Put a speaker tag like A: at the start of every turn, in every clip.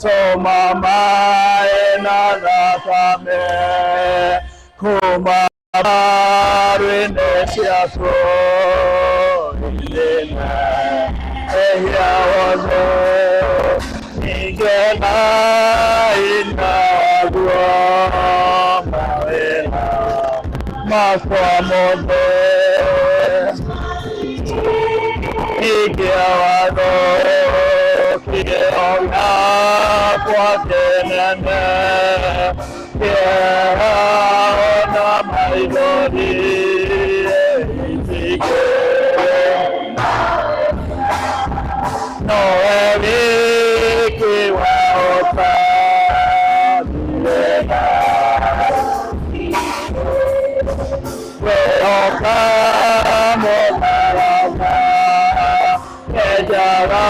A: Toma maĩ na thakame kuma mbaru-inĩ ciaku ithime ehia wothe ningĩ na hinya waguo mawĩra makwa mothe hingia watho kĩo gĩakwa kĩnene kĩeha ona maithori itingĩ nowe wiki wahota kwĩhoka mũtharaba enjaga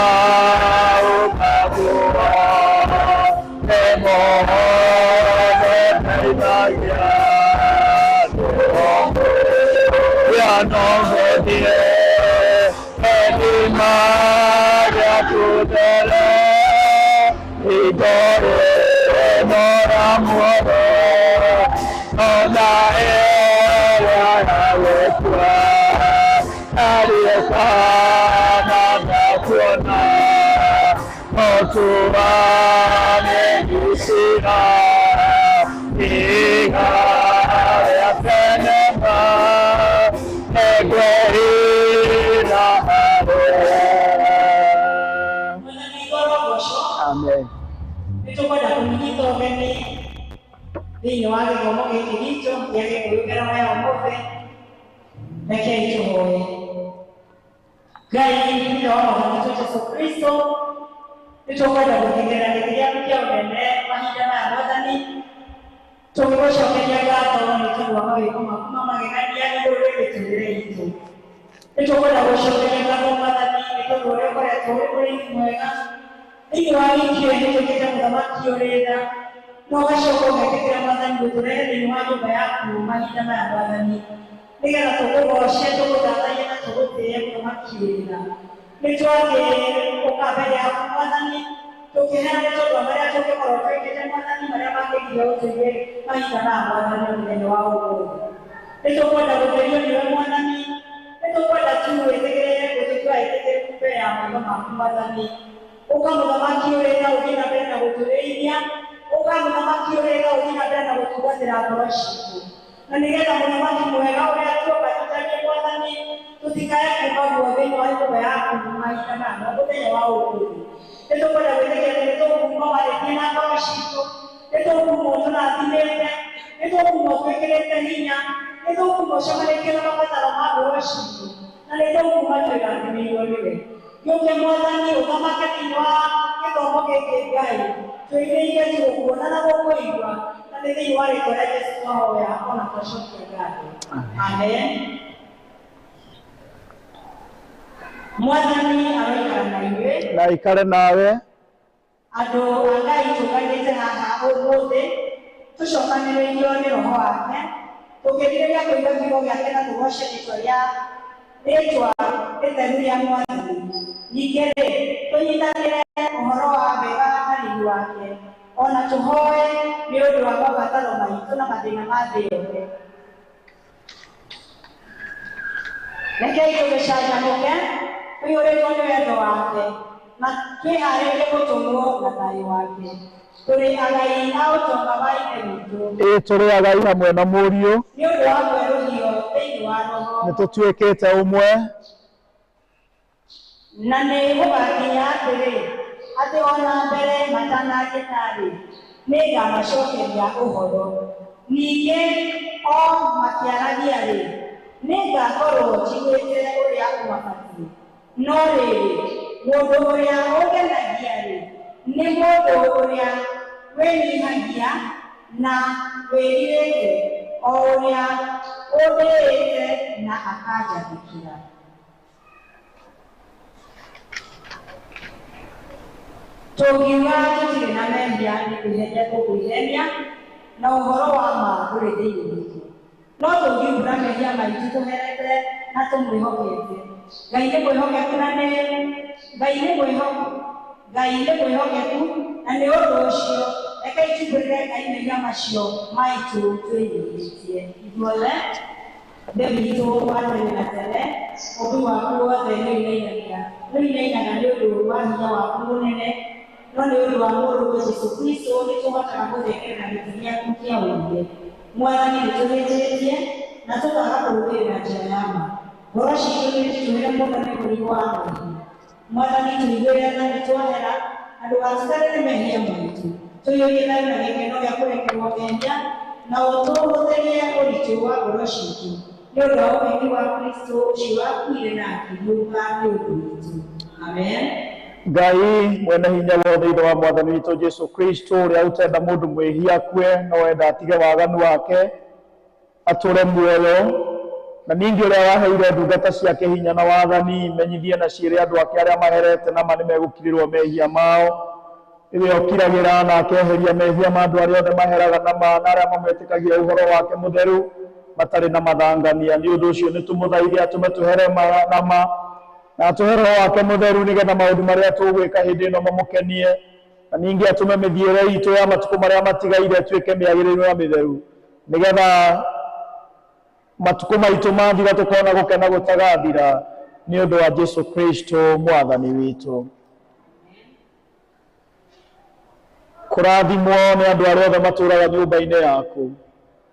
A: ũkaguo nĩ mũhothe ndeithagia yanongothie irima rĩaku there igũrũ rĩa muoyo ona ĩrĩa ya gũkua ariũkana na kuona ũtuane gĩcira ihiga rĩa tene ma nĩngwĩrira harĩ
B: Mwathani arogocwo.
A: Amen.
B: Nĩ tũkwenda kũmũnyita ũgeni thĩinĩ wa gĩthomo gĩkĩ gitũ gĩa Gĩkũyũ kĩroho ya ũmũthĩ. Rekei tũhoe. Ngai thutha wa Mwathani witũ Jesũ Kristo, nĩ tũkwenda gũthingĩra gĩtĩ gĩaku kĩa ũnene mahinda maya Mwathani, tũgĩgũcokeria ngatho nĩ tondũ wa mawĩko maku ma magegania igũrũ rĩa mĩtũrĩre itũ. Nĩ tũkwenda gũcokeria ngatho Mwathani nĩ tondũ ũrĩa ũkoretwo ũrĩ mũrĩithi mwega thĩinĩ wa wiki ĩyo ĩhĩtũkĩte, mũthamaki ũrĩ tha, na ũgacoka ũgetĩkĩra Mwathani gũtũrehe thĩinĩ wa nyũmba yaku mahinda maya Mwathani, nĩgetha tũkũgoce, tũgũthathaiye na tũgũtĩĩe mũthamaki ũrĩ tha. Nĩ twagĩũka mbere yaku Mwathani tũkĩheana nĩ tondũ wa marĩa tũngĩkorwo twĩkĩte Mwathani, marĩa mangĩgiria ũtũigue mahinda maya Mwathani mũthenya wa ũmũthĩ. Nĩ tũkwenda gũtherio nĩwe Mwathani, nĩ tũkwenda tu wĩtĩkĩre gũtũtua etĩkĩrĩku mbere ya maitho maku Mwathani. Ũka mũthamaki ũrĩ tha ũthiĩ na mbere na gũtũrĩithia, ũka mũthamaki ũrĩ tha ũthiĩ na mbere na gũtungatĩra ngoro citũ, na nĩgetha mũthamaki mwega ũrĩa tuoka tũtariĩ Mwathani, tũtikae kuma guo thĩinĩ wa nyũmba yaku mahinda maya na mũthenya wa ũmũthĩ. Nĩ tũkwenda gwĩtĩkĩra atĩ nĩ tũkuma warĩtie na ngoro citũ, nĩ tũkuma ũtũrathimĩte, nĩ tũkuma ũtwĩkĩrĩte hinya, nĩ tũkuma ũcemanĩtie na mabataro ma ngoro citũ, na nĩ tũkuma twĩrathimĩirwo nĩwe. Gĩũke Mwathani ũthamake thĩinĩ wa gĩthomo gĩkĩ Ngai, twĩrirĩirie tu gũkuona na gũkũigua, na nĩ thĩinĩ wa rĩtwa rĩa Jesũ twahoya ona twacokia ngatho. Amen. Mwathani aroikara na inyuĩ.
A: Na ikare nawe.
B: Andũ a Ngai tũnganĩte haha ũmũthĩ tũcokanĩrĩirio nĩ roho wake tũkĩrirĩria kũigua kiugo gĩake na tũgoce rĩtwa rĩa rĩtwa rĩtheru rĩa Mwathani. Ningĩ rĩ, tũnyitanĩre ũhoro wa wega na riri wake, ona tũhoe nĩ ũndũ wa mabataro maitũ na mathĩna ma thĩ yothe. Rekei tũgĩcanjamũke tũiyũrĩtwo nĩ wendo wake na twĩharĩrie gũtũmwo na thayũ wake. Tũrĩ agai a ũtonga wa Ithe witũ.
A: Ĩĩ tũrĩ agai hamwe na Mũriũ.
B: Nĩ ũndũ wa kwerũhio thĩinĩ wa Roho.
A: Nĩ tũtuĩkĩte ũmwe.
B: Na nĩ gũgakinya atĩrĩ, atĩ o na mbere matananjĩta-rĩ, nĩngamacokeria ũhoro; ningĩ o makĩaragia-rĩ, nĩngakorũo njiguĩte ũrĩa ũmabatiĩ. No rĩrĩ, mũndũ ũrĩa ũngenagia-rĩ, nĩ mũndũ ũrĩa wĩnyihagia na wĩrirĩte, o ũrĩa ũndĩĩte na akanjathĩkĩra. Tũngiuga tũtirĩ na mehia nĩ kwĩhenia tũkwĩhenia, na ũhoro wa ma ndũrĩ thĩinĩ witũ. No tũngiumbũra mehia maitũ tũherete na tũmwĩhokete, Ngai nĩ mwĩhokeku na nĩ Ngai nĩ mwĩhokeku Ngai nĩ mwĩhokeku na nĩ ũndũ ũcio rekei tumbũrĩre Ngai mehia macio maitũ twĩnyihĩtie. Ithuothe Ithe witũ wa tene na tene, ũũmbi waku wothe nĩũinainaga nĩ ũndũ wa hinya waku mũnene, no nĩ ũndũ wa Mũrũguo Jesũ Kristũ nĩtũhotaga gũthengerera gĩtĩ gĩaku kĩa ũnene. Mwathani, nĩtũhĩtĩtie na tũkaaga kũrũmĩrĩra njĩra ya ma. Ngoro ciitũ nĩnditũhĩre mũno nĩ mũrigo wa mehia. Mwathani, tũiguĩre tha nĩtwahera, na ndũgatũtarĩre mehia maitũ. Tũiyũrie thayũ na gĩkeno gĩa kũrekerwo mehia, na ũtũhũthĩrie ũritũ wa ngoro ciitũ nĩ ũndũ wa ũhemi wa Kristũ ũcio wakuire na akĩriũka nĩ ũndũ witũ. Amen.
A: Ngai mwene hinya wothe, Ithe wa Mwathani witũ Jesu Kristo, ũrĩa ũtenda mũndũ mwĩhia akue, no wenda atige waganu wake atũre muoyo, na ningĩ ũrĩa waheire ndungata ciake hinya na wathani, menyithie na ciĩre andũ ake arĩa maherete na ma nĩmegũkirĩrwo mehia mao. Nĩwe ũkiragĩra na akeheria mehia ma andũ arĩa othe maheraga na ma na arĩa mamwĩtĩkagia ũhoro wake mũtheru matarĩ na mathangania. Nĩ ũndũ ũcio nĩtũmũthaithe atũme tũhere na ma na atũhe roho wake mũtheru nĩgetha maũndũ marĩa tũgwĩka hĩndĩ ĩno mamũkenie, na ningĩ atũme mĩthiĩre itũ ya matukũ marĩa matigaire ĩtuĩke mĩagĩrĩru na mĩtheru, nĩgetha matukũ maitũ mathira tũkona gũkena gũtagathira nĩ ũndũ wa Jesu Kristo Mwathani witũ. Kũrathimwo nĩ andũ arĩa othe matũraga nyũmba-inĩ yaku.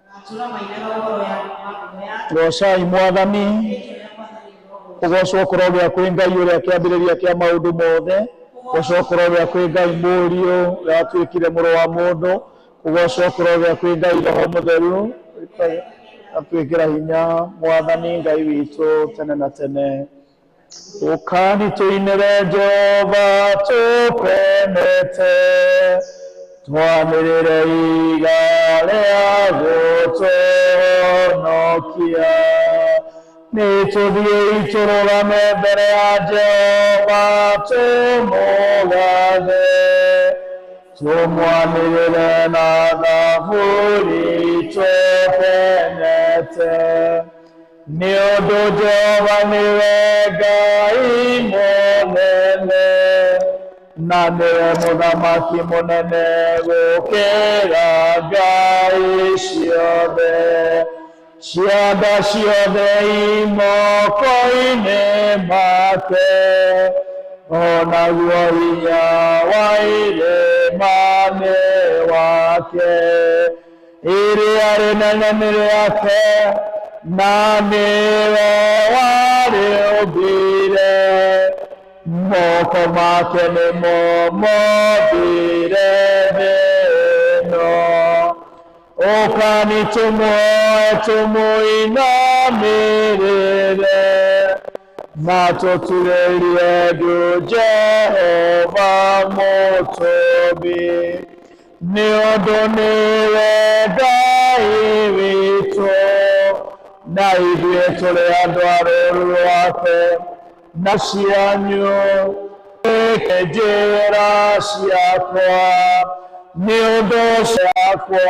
B: Magatũũra mainaga ũhoro wa ngumo yaku.
A: Goocai Mwathani.
B: Rĩĩtwa rĩa Mwathani rĩrogoocwo.
A: Kũgocwo kũrogĩa kwĩ Ngai ũrĩa kĩambĩrĩria kĩa maũndũ mothe. Kũgocwo kũrogĩa kwĩ Ngai Mũriũ ũrĩa watuĩkire mũrũ wa mũndũ. Kũgocwo kũrogĩa kwĩ Ngai Roho Mũtheru atwĩkĩra hinya. Mwathani Ngai witũ tene na tene. Ũkani tũinĩre Jehova tũkenete, twanĩrĩre iga rĩa gũtũhonokia. Nĩtũthiĩi tũrũgame mbere ya Jehova tũmũgathe, tũmwanĩrĩre na thaburi tũkenete. Nĩ ũndũ Jehova nĩwe Ngai mũnene, na nĩwe mũthamaki mũnene gũkĩra ngai ciothe. Cianda ciothe i moko-inĩ make, onaguo hinya wa irĩma nĩ wake. Iria rĩnene nĩ rĩake, na nĩwe warĩũmbire. Moko make nĩmo mombire thĩ ĩno. Ũkani tũmuoe tũmũinamĩrĩre, na tũturĩrie ndu Jehova mũtũmbi. Nĩ ũndũ nĩwe Ngai witũ, na ithuĩ tũrĩ andũ a rũũru rwake na cianyu. Ĩke njĩra ciakwa, nĩ ũndũ ciakwa.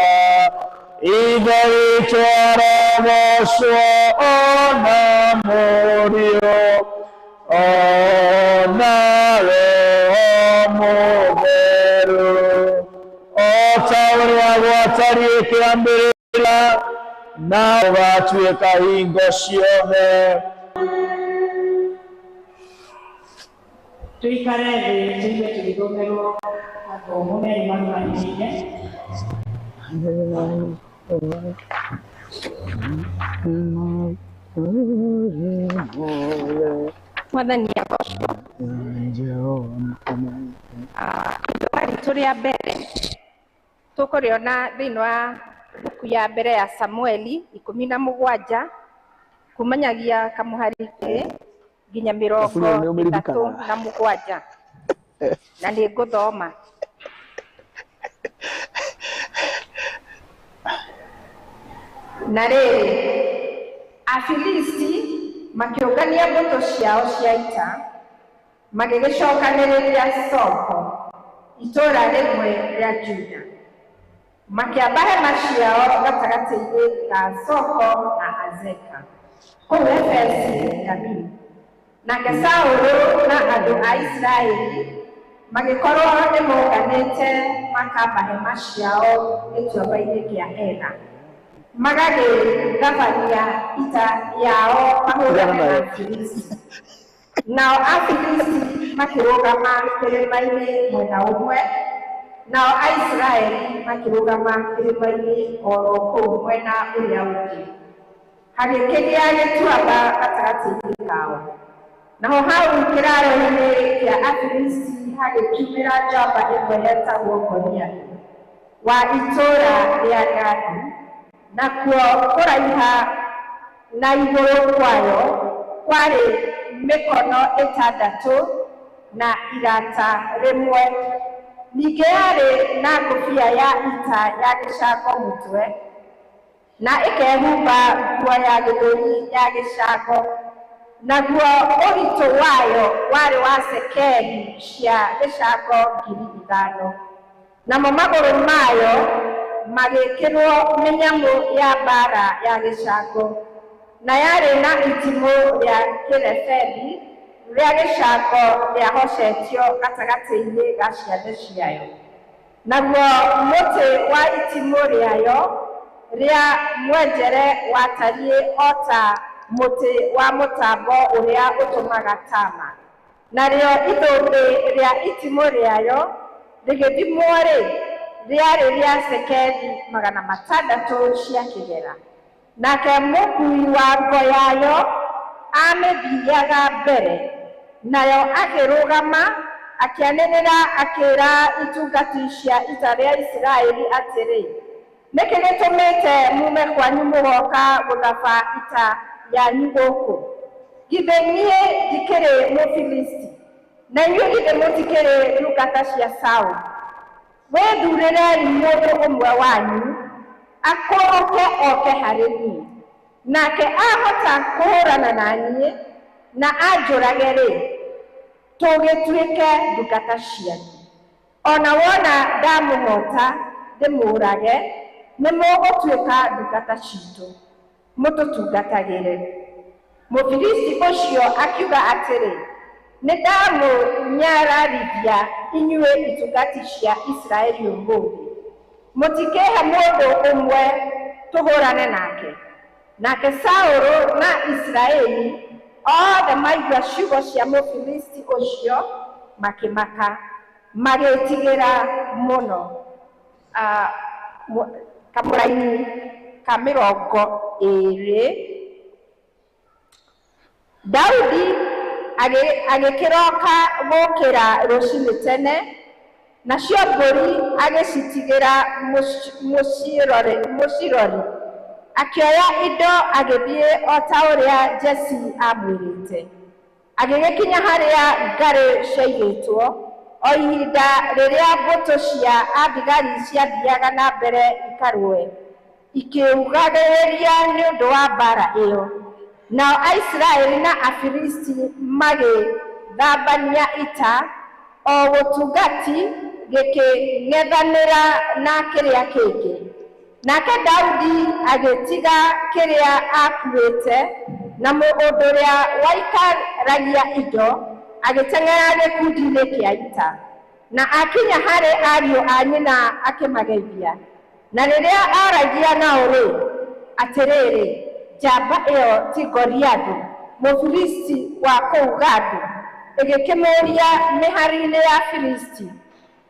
A: Ithe witũ arogocwo ona Mũriũ ona Roho Mũtheru, o ta ũrĩa gwatariĩ kĩambĩrĩria na ũgatuĩka hingo ciothe.
B: Tuikare thĩ tũigue tũgĩthomerwo mathomo merĩ marũmanĩrĩire.
C: Mwathani agocwo. Ithoma ritũ rĩa mbere tũkũrĩona thĩinĩ wa mbuku ya mbere ya Samueli 17 kumanyagia kamũhari nginya 37, na nĩ ngũthoma. Na rĩrĩ, Afilisti makĩũngania mbũtũ ciao cia ita, magĩgĩcokanĩrĩria Soko, itũũra rĩmwe rĩa Juda. Makĩamba hema ciao gatagatĩ-inĩ ga Soko na Azeka, kũu Efesi-Damimu. Nake Saũlũ na andũ a Isiraeli Magĩkorwo nĩ monganĩte makamba hema ciao gĩtuamba-inĩ kĩa Ela, magagĩthabania ita yao mahũrane na Afilisti. Nao Afilisti makĩrũgama kĩrĩma-inĩ mwena ũmwe, nao Aisiraeli makĩrũgama kĩrĩma-inĩ oro kũu mwena ũrĩa ũngĩ. Hagĩkĩgĩa gĩtuamba gatagatĩ-inĩ kao. Naho hau kĩraaro-inĩ kĩa Afilisti hagĩkiumĩra njamba ĩmwe yetagwo Goliathũ wa itũũra rĩa Gathu, nakuo kũraiha na igũrũ kwayo kwarĩ mĩkono 6 na irata rĩmwe. Ningĩ yarĩ na ngũbia ya ita ya gĩcango mũtwe, na ĩkehumba nguo ya gĩthũri ya gĩcango, naguo ũritũ wayo warĩ wa cekeri cia gĩcango 5,000. Namo magũrũ mayo magĩkĩrwo mĩnyamũ ya mbaara ya gĩcango, na yarĩ na itimũ rĩa kĩrebethi rĩa gĩcango rĩahocetio gatagatĩ-inĩ ga ciande ciayo. Naguo mũtĩ wa itimũ rĩayo rĩa mwenjere watariĩ o ta mũtĩ wa mũtambo ũrĩa ũtũmaga tama. Narĩo ithũngĩ rĩa itimũ rĩayo rĩgĩthimwo-rĩ, rĩarĩ rĩa cekeri 600 cia kĩgera. Nake mũkuui wa ngo yayo amĩthiiaga mbere, nayo akĩrũgama akĩanĩrĩra akĩĩra itungati cia ita rĩa Isiraeli atĩrĩ, nĩkĩ gĩtũmĩte mume kwanyu mũgoka gũthaba ita yanyu gũkũ? Githĩ niĩ ndikĩrĩ Mũfilisti, na inyuĩ githĩ mũtikĩrĩ ndungata cia Saũlũ? Wĩthuurĩrei mũndũ ũmwe wanyu akũrũke oke harĩ niĩ, nake ahota kũhũrana na niĩ na anjũrage-rĩ, tũgĩtuĩke ndungata cianyu. Ona wona ndamũhota ndĩmũũrage, nĩmũgũtuĩka ndungata ciitũ, mũtũtungatagĩre. Mũfilisti ũcio akiuga atĩrĩ, nĩndamũnyararithia inyuĩ itungati cia Isiraeli ũmũthĩ. Mũtikĩhe mũndũ ũmwe tũhũrane nake. Nake Saũlũ na Isiraeli othe maigua ciugo cia Mũfilisti ũcio makĩmaka, magĩĩtigĩra mũno. Kamũraini ka 20. Daudi agĩkĩroka gũkĩra rũcinĩ tene, nacio mbũri agĩcitigĩra mũcirori. Akĩoya indo agĩthiĩ o ta ũrĩa Jesii aamwĩrĩte. Agĩgĩkinya harĩa ngarĩ ciaigĩtwo, o ihinda rĩrĩa mbũtũ cia athigari ciathiaga na mbere ikarũe, ikĩugagĩrĩria nĩ ũndũ wa mbaara ĩyo. Nao Aisiraeli na Afilisti magĩthambania ita, o gũtungati gĩkĩng'ethanĩra na kĩrĩa kĩngĩ. Nake Daudi agĩtiga kĩrĩa akuĩte, na mũndũ ũrĩa waikaragia indo agĩteng'era gĩkundi-inĩ kĩa ita. Na akinya harĩ ariũ a nyina akĩmageithia. Na rĩrĩa aaragia nao-rĩ, atĩrĩrĩ, njamba ĩyo ti Goliathũ, Mũfilisti wa kũu Gathu, ĩgĩkĩmũũria mĩhari-inĩ ya Filisti,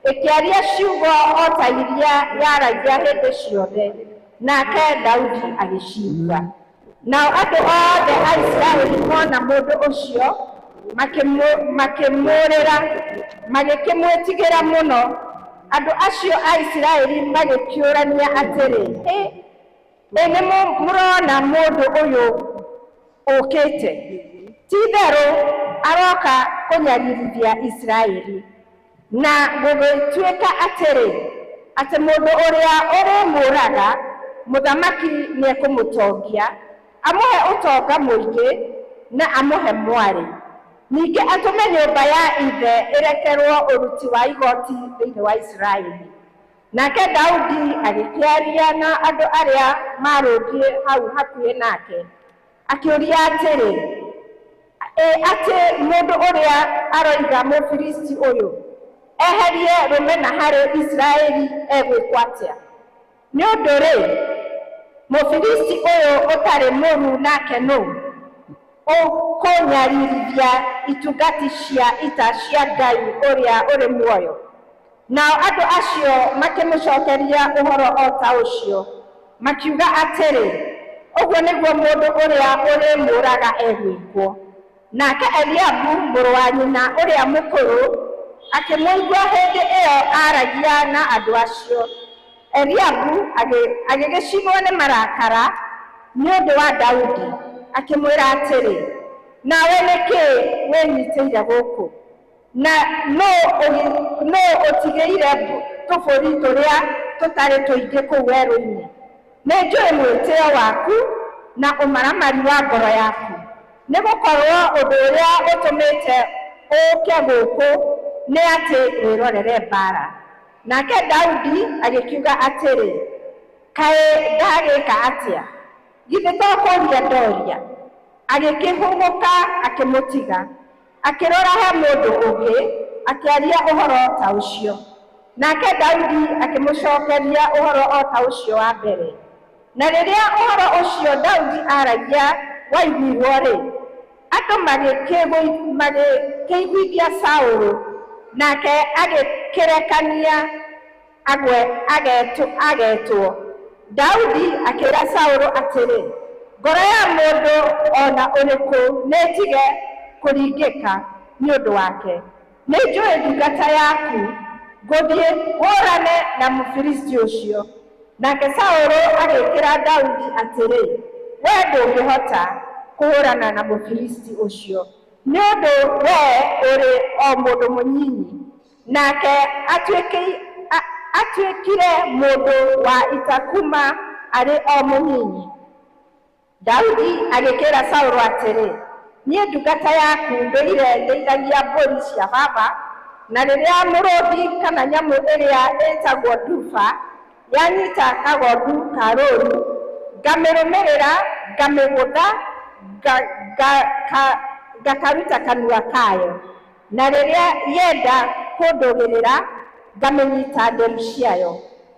C: ĩkĩaria ciugo o ta iria yaragia hĩndĩ ciothe, nake Daudi agĩciigua. Nao andũ othe a Isiraeli mona mũndũ ũcio makĩmũũrĩra, magĩkĩmwĩtigĩra mũno. Andũ acio a Isiraeli magĩkĩũrania atĩrĩ, ĩ nĩ mũrona mũndũ ũyũ ũkĩte? Ti-itherũ aroka kũnyaririthia Isiraeli. Na gũgĩtuĩka atĩrĩ, atĩ mũndũ ũrĩa ũrĩmũũraga, mũthamaki nĩekũmũtongia, amũhe ũtonga mũingĩ na amũhe mwarĩ. Ningĩ atũme nyũmba ya ithe ĩrekerwo ũruti wa igoti thĩinĩ wa Isiraeli. Nake Daudi agĩkĩaria na andũ arĩa maarũngiĩ hau hakuhĩ nake, akĩũria atĩrĩ, ĩ atĩ mũndũ ũrĩa aroiga Mũfilisti ũyũ Eherie rũmena harĩ Isiraeli egwĩkwo atĩa? Nĩ ũndũ rĩ, Mũfilisti ũyũ ũtarĩ mũru nake nũ, ũkũnyaririthia itungati cia ita cia Ngai ũrĩa ũrĩ muoyo? Nao andũ acio makĩmũcookeria ũhoro o ta ũcio, makiuga atĩrĩ, ũguo nĩguo mũndũ ũrĩa ũrĩmũũraga egwĩkwo. Nake Eliabu mũrũ wa nyina ũrĩa mũkũrũ akĩmũigua hĩndĩ ĩyo aaragia na andũ acio. Eliabu agĩgĩcinwo nĩ marakara nĩ ũndũ wa Daudi, akĩmwĩra atĩrĩ, nawe nĩkĩ wĩnyitĩire gũkũ? Na nũ ũtigĩire tũbũri tũrĩa tũtarĩ tũingĩ kũu werũ-inĩ? Nĩnjũĩ mwĩtĩo waku na ũmaramari wa ngoro yaku, nĩgũkorwo ũndũ ũrĩa ũtũmĩte ũũke gũkũ nĩ atĩ wĩrorere mbaara. Nake Daudi agĩkiuga atĩrĩ, kaĩ ndagĩka atĩa? Githĩ to kũũria ndoria? Agĩkĩhũgũka akĩmũtiga, akĩrora he mũndũ ũngĩ, akĩaria ũhoro ta ũcio. Nake Daudi akĩmũcookeria ũhoro o ta ũcio wa mbere. Na rĩrĩa ũhoro ũcio Daudi aaragia waiguirwo-rĩ, andũ magĩkĩiguithia Saũlũ, nake agĩkĩrekania agetwo. Daudi akĩĩra Saũlũ atĩrĩ, ngoro ya mũndũ o na ũrĩkũ nĩĩtige kũringĩka nĩ ũndũ wake. Nĩnjũĩ ndungata yaku, ngũthiĩ hũũrane na Mũfilisti ũcio. Nake Saũlũ agĩkĩra Daudi atĩrĩ, wee ndũngĩhota kũhũũrana na Mũfilisti ũcio, nĩ ũndũ wee ũrĩ o mũndũ mũnyinyi, nake atuĩkire mũndũ wa ita kuma arĩ o mũnyinyi. Daudi agĩkĩra Saũlũ atĩrĩ, niĩ ndungata yaku ndũire ndĩithagia mbũri cia baba, na rĩrĩa mũrũũthi kana nyamũ ĩrĩa ĩtagwo nduba yanyita kagondu ka rũũru, ngamĩrũmĩrĩra, ngamĩgũtha, ngakaruta kanua kayo. Na rĩrĩa yenda kũndũgĩrĩra, ngamĩnyita nderu ciayo,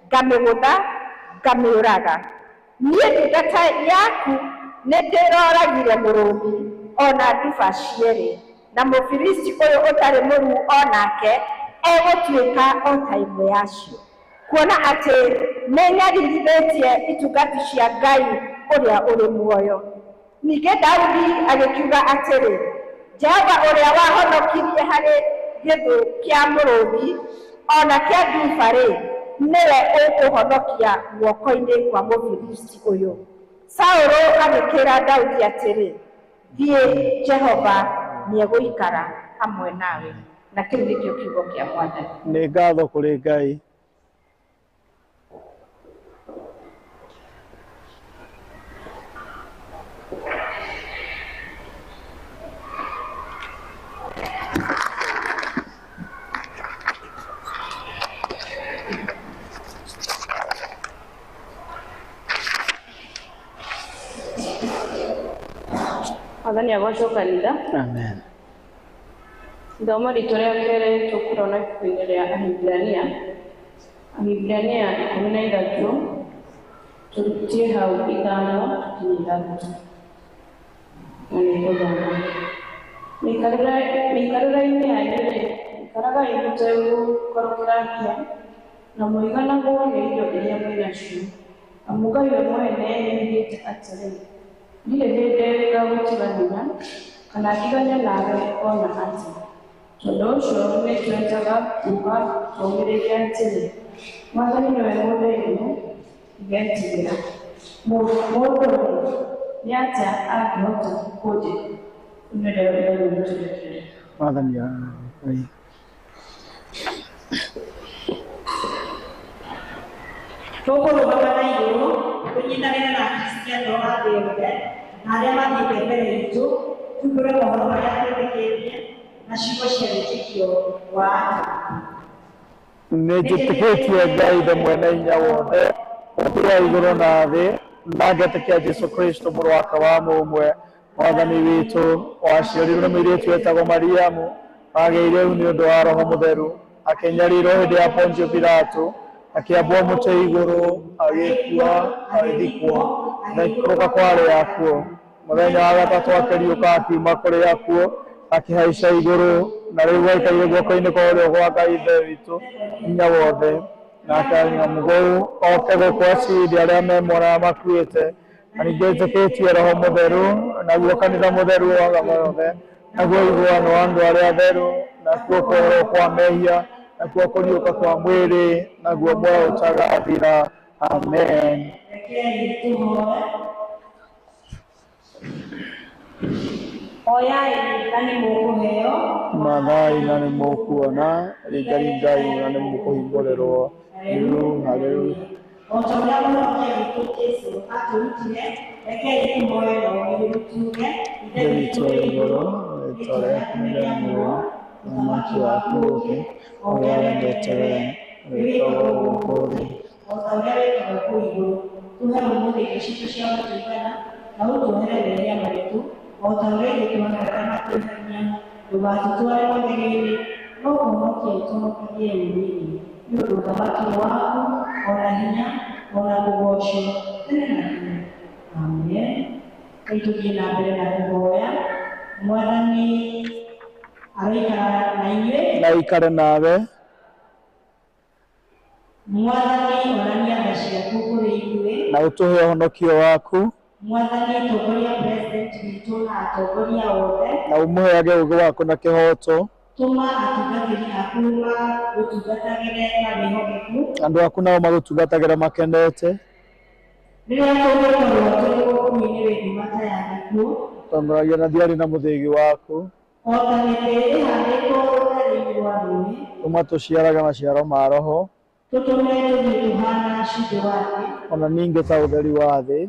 C: ngamĩgũtha, ngamĩũraga. Niĩ ndungata yaku nĩndĩroragire mũrũũthi o na nduba cierĩ, na Mũfilisti ũyũ ũtarĩ mũruu o nake egũtuĩka o ta ĩmwe yacio, kuona atĩ nĩnyaririthĩtie itungati cia Ngai ũrĩa ũrĩ muoyo. Ningĩ Daudi agĩkiuga atĩrĩ, Jehova ũrĩa wahonokirie harĩ gĩthũ kĩa mũrũũthi o na kĩa nduba-rĩ, nĩwe ũkũhonokia guoko-inĩ kwa Mũfilisti ũyũ. Saũlũ agĩkĩra Daudi atĩrĩ, thiĩ, Jehova nĩegũikara hamwe nawe. Na kĩu nĩkĩo kiugo kĩa Mwathani.
A: Nĩ ngatho kũrĩ Ngai.
D: Mwathani agocwo kanitha.
A: Amen.
D: Ithomo ritũ rĩa kerĩ tũkũrona ibuku-inĩ rĩa Ahibirania, Ahibirania 13, tũrutie hau 5 tũkinye 6. Na nĩngũthoma. Mĩikarĩre-inĩ yanyu-rĩ, ikaragai mũtegũkorokera mbia, na mũiganagwo nĩ indo iria mwĩ nacio. Amu Ngai we mwene nĩoigĩte atĩrĩ, ndirĩ hĩndĩ ngagũtiganĩria, kana ndigane nawe o na atĩa. Tondũ ũcio nĩtwendaga kuuga tũũmĩrĩrie atĩrĩ, Mwathani nĩwe mũndeithia, ndigetigĩra. Mũndũ-rĩ, nĩ atĩa angĩhota kũnjĩka? Rĩu nĩrĩo ithomo ritũ rĩa kerĩ.
A: Mwathani Ngai.
B: Tũkũrũgama na igũrũ tũnyitanĩre na Akristiano a thĩ yothe na arĩa mathiĩte mbere itũ, tumbũre mohoro marĩa twĩtĩkĩtie na ciugo cia wĩtĩkio wa atũmwo.
A: Nĩnjĩtĩkĩtie Ngai Ithe mwene hinya wothe, Mũũmbi wa igũrũ na thĩ, na ngetĩkia Jesũ Kristũ mũrũ wake wa mũmwe, Mwathani witũ, waciarirwo nĩ mũirĩtu wetagwo Mariamu, wagĩire nĩ ũndũ wa Roho Mũtheru, Akĩnyarirwo hĩndĩ ya Pontio Pilato, akĩambwo mũtĩ igũrũ, agĩkua, agĩthikwo, na agĩikũrũka kwa arĩa akuũ. Mũthenya wa gatatũ akĩriũka akiuma kũrĩ akuũ, akĩhaica igũrũ, na rĩu aikaire guoko-inĩ kwa ũrĩo gwa Ngai Ithe witũ hinya wothe. Nake mũgũu oke gũkũ aciire arĩa me muoyo na makuĩte, na ningĩ njĩtĩkĩtie Roho Mũtheru, naguo kanitha mũtheru wa yothe, naguo ũiguano wa andũ arĩa atheru, nakuo kuoherwo kwa mehia, nakuo kũriũka kwa mwĩrĩ, naguo muoyo ũtagathira. Amen.
B: Rekei tũhoe. Oyai na nĩ mũkũheo,
A: Mathai na nĩ mũkuona, ringaringai na nĩ mũkũhingũrĩrwo. Haleluya, haleluya.
B: O ta ũrĩa Mũhonokia witũ Jesũ atũrutire, rekei tũhoe na ũmĩrĩru tuuge,
A: Ithe witũ wĩ igũrũ, rĩĩtwa rĩaku nĩrĩamũrwo, ũthamaki waku ũũke, ũrĩa wendete wee wĩkagwo gũkũ thĩ.
B: O ta ũrĩa wĩkagwo kũu igũrũ. Tũhe ũmũthĩ irio citũ cia gũtũigana, na ũtuohere mehia maitũ, o ta ũrĩa ithuĩ tuoheraga arĩa matwĩhagia. Ndũgatũtware magerio-inĩ, no kũhonokia ũtũhonokagie ũũru-inĩ. Nĩ ũndũ ũthamaki nĩ waku, o na hinya, o na kũgoocwo tene na tene. Amen. Rĩu tũthiĩ na mbere na kũhoya. Mwathani aroikara na inyuĩ.
A: Na aikare nawe.
B: Mwathani onania tha ciaku kũrĩ ithuĩ.
A: Na ũtũhe ũhonokio waku.
B: Mwathani tongoria president witũ na atongoria othe.
A: Na ũmũheage ũũgĩ waku na kĩhooto.
B: Tũma atungatĩri aku magũtungatagĩre na wĩhokeku.
A: Andũ aku nao magũtungatagĩre makenete.
B: Rĩrĩa tũgũkorwo tũrĩ gũkuũ-inĩ wĩ ndumata ya gĩkuũ,
A: Tongoragia na thiarĩ na mũthĩgi waku.
B: O ta mĩtĩ ĩhandĩtwo rũtere-inĩ rwa rũũĩ,
A: Tũma tũciarage maciaro ma Roho.
B: Tũtũme tũthiĩ tũhaana cumbĩ wa thĩ.
A: Ona ningĩ ta ũtheri wa thĩ.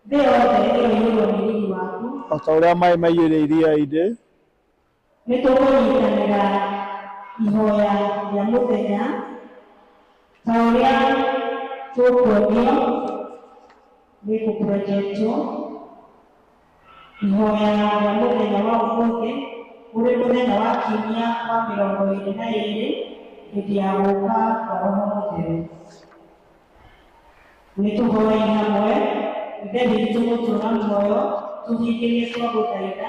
B: Thĩ yothe ĩroiyũrwo nĩ riri waku.
A: O ta ũrĩa maĩ maiyũire iria-inĩ.
B: Nĩ tũkũnyitanĩra ihoya rĩa mũthenya ta ũrĩa tũkuonio nĩ kũprojectwo. Ihoya rĩa mũthenya wa ũmũthĩ ũrĩ mũthenya wa kiumia wa 22 hĩndĩ ya gũka kwa Roho Mũtheru. Nĩ tũhoei hamwe. Ithe witũ mũtũũra muoyo, tũhingĩrie twagũthaitha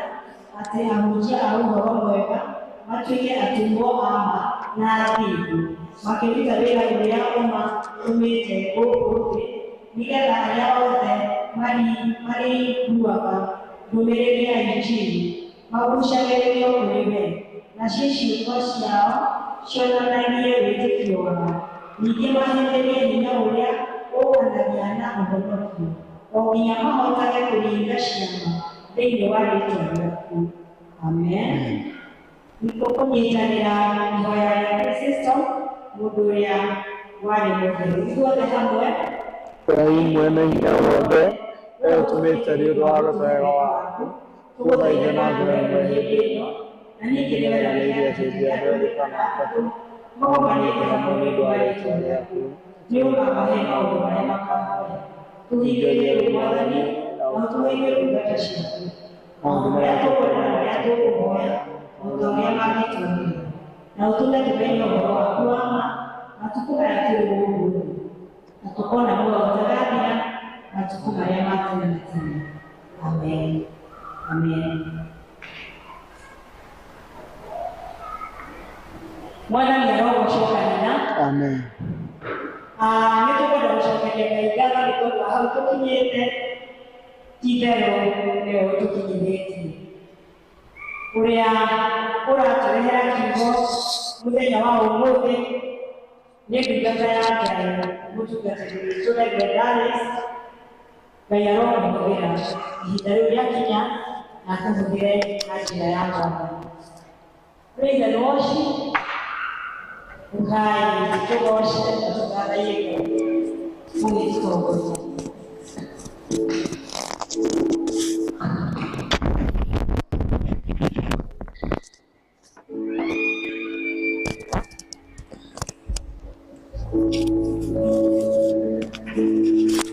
B: atĩ ahunjia a ũhoro mwega matuĩke atũmwo a ma na athingu, makĩruta wĩra ũrĩa ũmatũmĩte gũkũ thĩ, nĩgeetha arĩa othe marĩiguaga ndũmĩrĩri ya Injiri maguucagĩrĩrio kũrĩ we, nacio ciĩko ciao cionanagie wĩtĩkio wao. Ningĩ mahĩmbĩrie hinya ũrĩa ũkanagia na ũhonokio, o nginya mahotage kũringa ciama thĩinĩ wa rĩĩtwa rĩaku. Amen. Nĩ tũkũnyitanĩra ihoya rĩa Kristo, mũndũ ũrĩa warĩ mũtheru. Ithuothe hamwe.
A: Ngai mwene hinya wothe, we ũtũmĩte rĩũrũ wa wega waku, tũgũthaithe na ngoro ĩmwe hĩndĩ ĩno,
B: na ningĩ nĩ
A: nĩweranĩire atĩ hĩndĩ ya ndũrĩrĩ kana atatũ magomanĩte hamwe nĩ ũndũ wa rĩĩtwa rĩaku,
B: nĩ ũkamahe maũndũ marĩa makahoya. Tũhingĩrie rĩu Mwathani, na ũtũherie ndungata ciaku maũndũ marĩa tũkwenda na marĩa tũkũhoya, o ta ũrĩa mangĩtwagĩrĩra, na ũtũme tũmenye ũhoro waku wa ma matukũ maya tũrĩ gũkũ thĩ, na tũkona muoyo ũtagathira matukũ marĩa ma tene na tene. Amen. Amen. Mwathani arogocwo kanitha.
A: Amen.
B: Nĩ tũkwenda gũcokeria Ngai ngatho nĩ tondũ hau tũkinyĩte, ti itherũ nĩwe ũtũkinyithĩtie. Ũrĩa ũratũrehera kiugo mũthenya wa ũmũthĩ nĩ ndungata ya Ngai, mũtungatĩri witũ Reverend Alice. Ngai aromũhũthĩra ihinda rĩu rĩakinya na akũhũthĩre na njĩra ya Mwathani. Praise and worship. Ukai tũgoce na tũthathaiye Ngai mũgĩtũtongoria.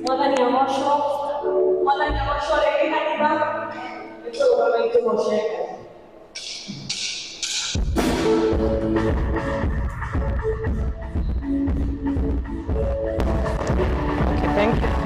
D: Mwathani agocwo, Mwathani agocwo rĩngĩ kanitha, nĩ tũrũgame tũgoce Ngai.
E: Okay, thank you.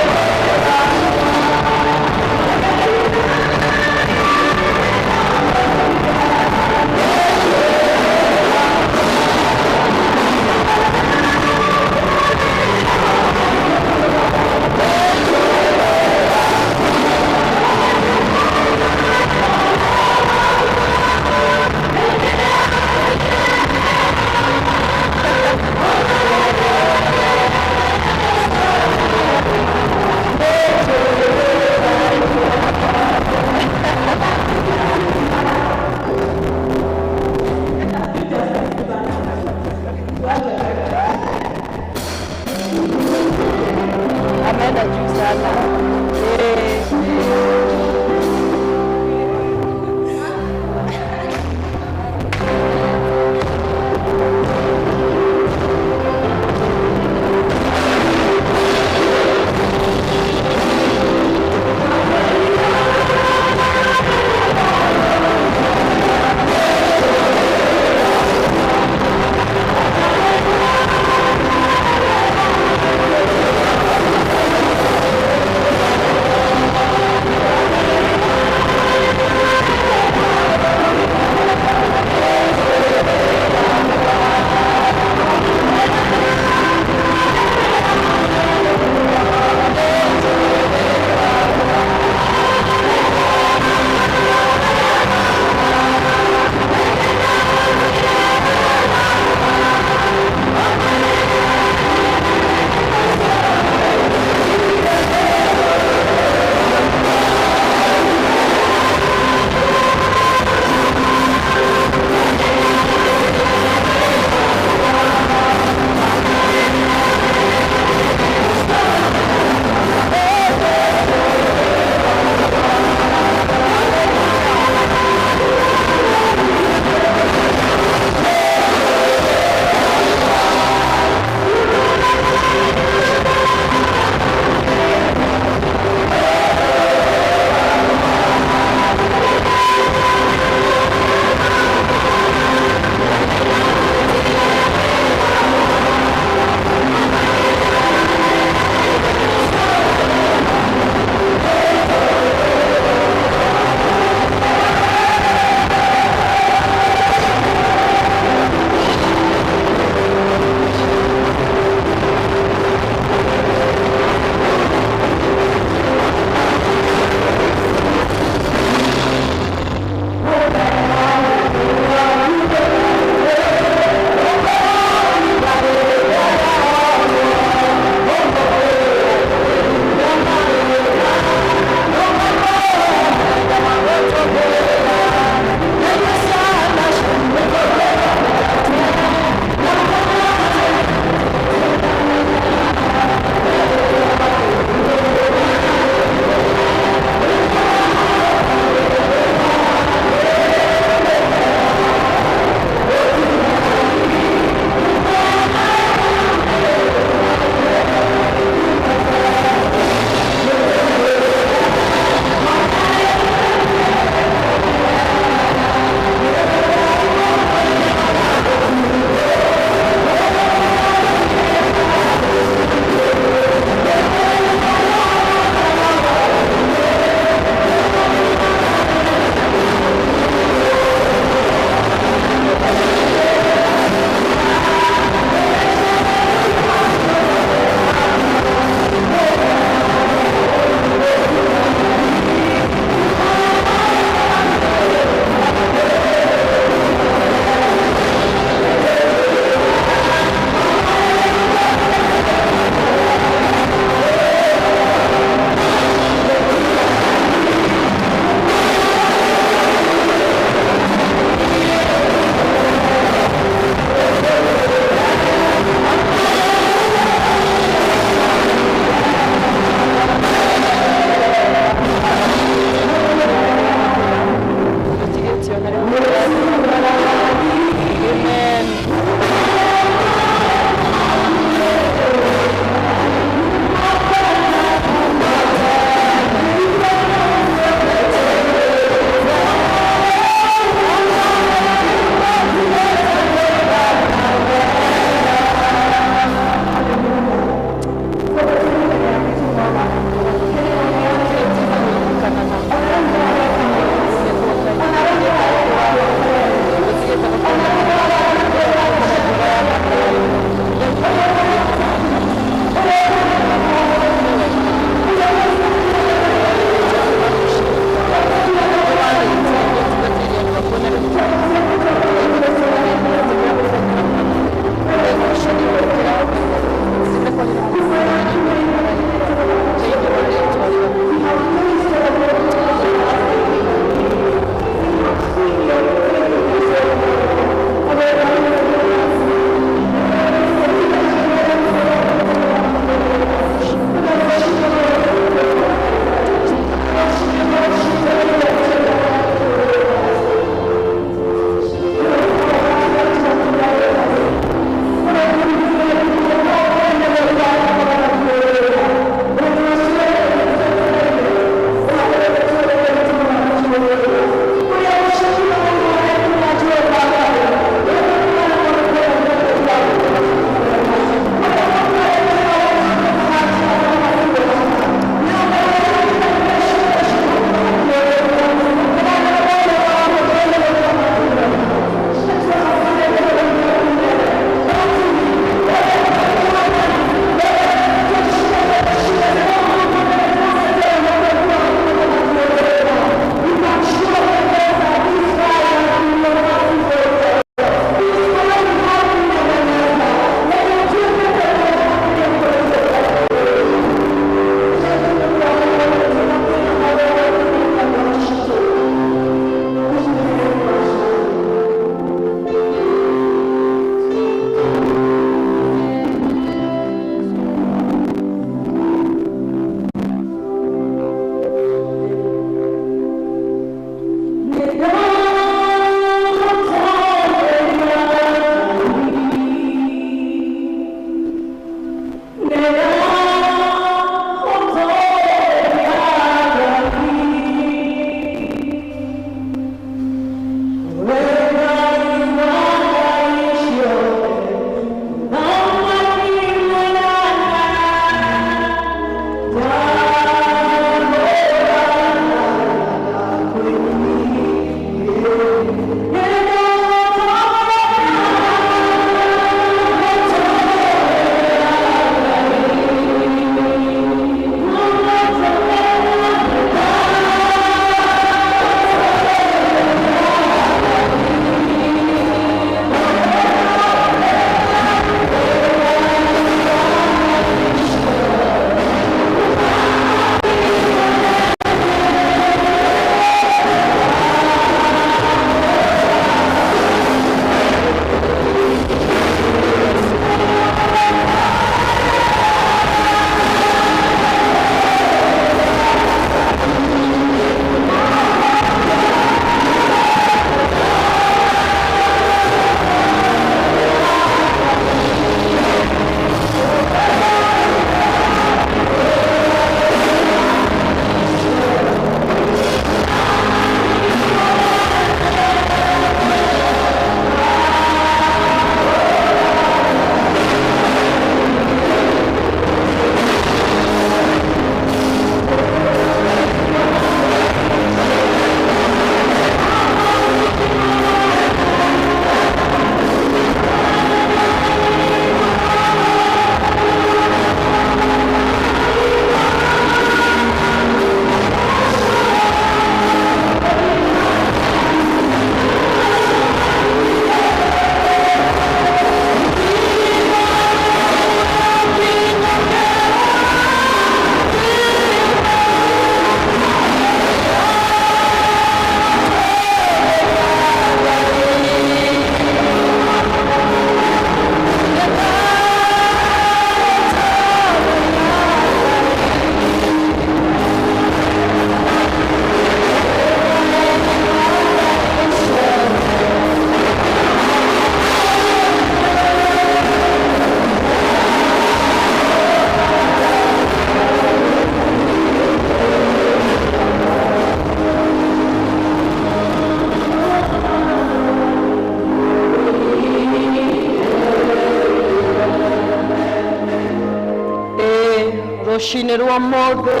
F: Rũcinĩ rwa ũmũthĩ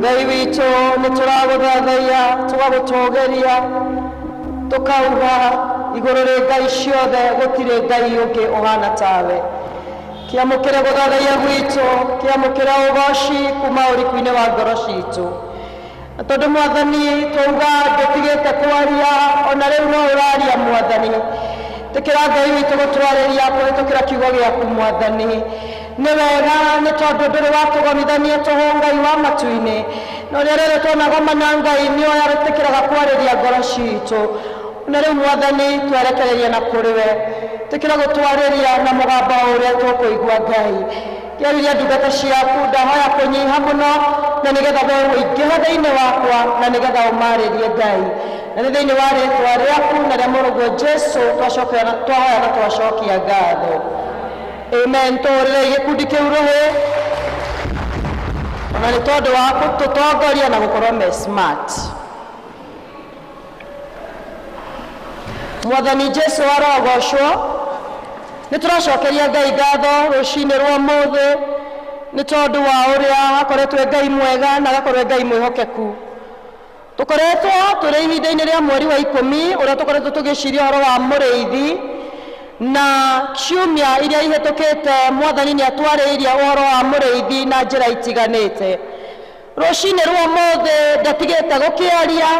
F: Ngai witũ nĩ tũragũthathaiya tũgagũtũgĩria tũkauga igũrũ rĩ Ngai ciothe gũtirĩ Ngai ũngĩ ũhana tawe. Kĩamũkĩre gũthathaiya gwitũ, kĩamũkĩre ũgoci kuma ũriku-inĩ wa ngoro citũ. Na tondũ Mwathani twauga ndũtigĩte kwaria ona rĩu no ũraria Mwathani, tĩkĩra Ngai witũ gũtwarĩria kũhĩtũkĩra kiugo gĩaku Mwathani. Nĩ wega nĩ tondũ ndũrĩ watũgomithania tũhũ Ngai wa matu-inĩ, na ũrĩa rĩrĩ twanagomana Ngai nĩ ũyarĩtĩkĩraga kwarĩria ngoro citũ. Na rĩu Mwathani twerekereria na kũrĩ we, tĩkĩra gũtwarĩria na mũgambo ũrĩa tũkũigua Ngai. Kĩarĩria ndungata ciaku, ndahoya kũnyiha mũno na nĩgetha we ũingĩhe thĩinĩ wakwa na nĩgetha ũmarĩrie Ngai. Na nĩ thĩinĩ wa rĩtwa rĩaku na rĩa mũrũguo Jesũ twahoya na twacokia ngatho. Amen. Tũhũrĩrei gĩkundi kĩu rũhĩ ona nĩ tondũ wa gũtũtongoria na gũkorwo me smart. Mwathani Jesũ arogocwo. Nĩ tũracokeria Ngai ngatho rũcinĩ rwa ũmũthĩ nĩ tondũ wa ũrĩa akoretwo e Ngai mwega na agakorwo e Ngai mwĩhokeku. Tũkoretwo tũrĩ ihinda-inĩ rĩa mweri wa 10 ũrĩa tũkoretwo tũgĩciria ũhoro wa mũrĩithi, na ciumia iria ihĩtũkĩte Mwathani nĩ atwarĩirie ũhoro wa mũrĩithi na njĩra itiganĩte. Rũcinĩ rwa ũmũthĩ ndatigĩte gũkĩaria,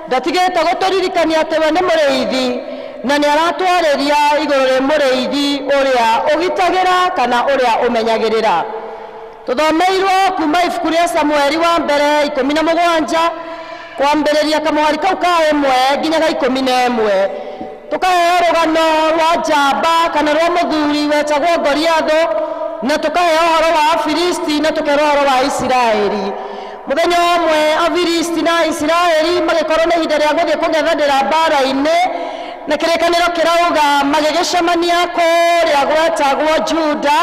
F: ndatigĩte gũtũririkania atĩ we nĩ mũrĩithi na nĩ aratwarĩria igũrũ rĩ mũrĩithi ũrĩa ũgitagĩra kana ũrĩa ũmenyagĩrĩra. Tũthomeirwo kuma ibuku rĩa Samueli wa mbere 17 kwambĩrĩria kamũhari kau ka 1 nginya ga 11. Tũkaheo rũgano rwa njamba kana rwa mũthuri wetagwo Goliathũ, na tũkaheo ũhoro wa Afilisti na tũkerwo ũhoro wa Isiraeli. Mũthenya ũmwe Afilisti na Isiraeli magĩkorwo gũgĩkorwo nĩ ihinda rĩa gũthiĩ kũng'ethanĩra mbara-inĩ na kĩrĩkanĩro kĩrauga magĩgĩcemania kũrĩa gwetagwo Juda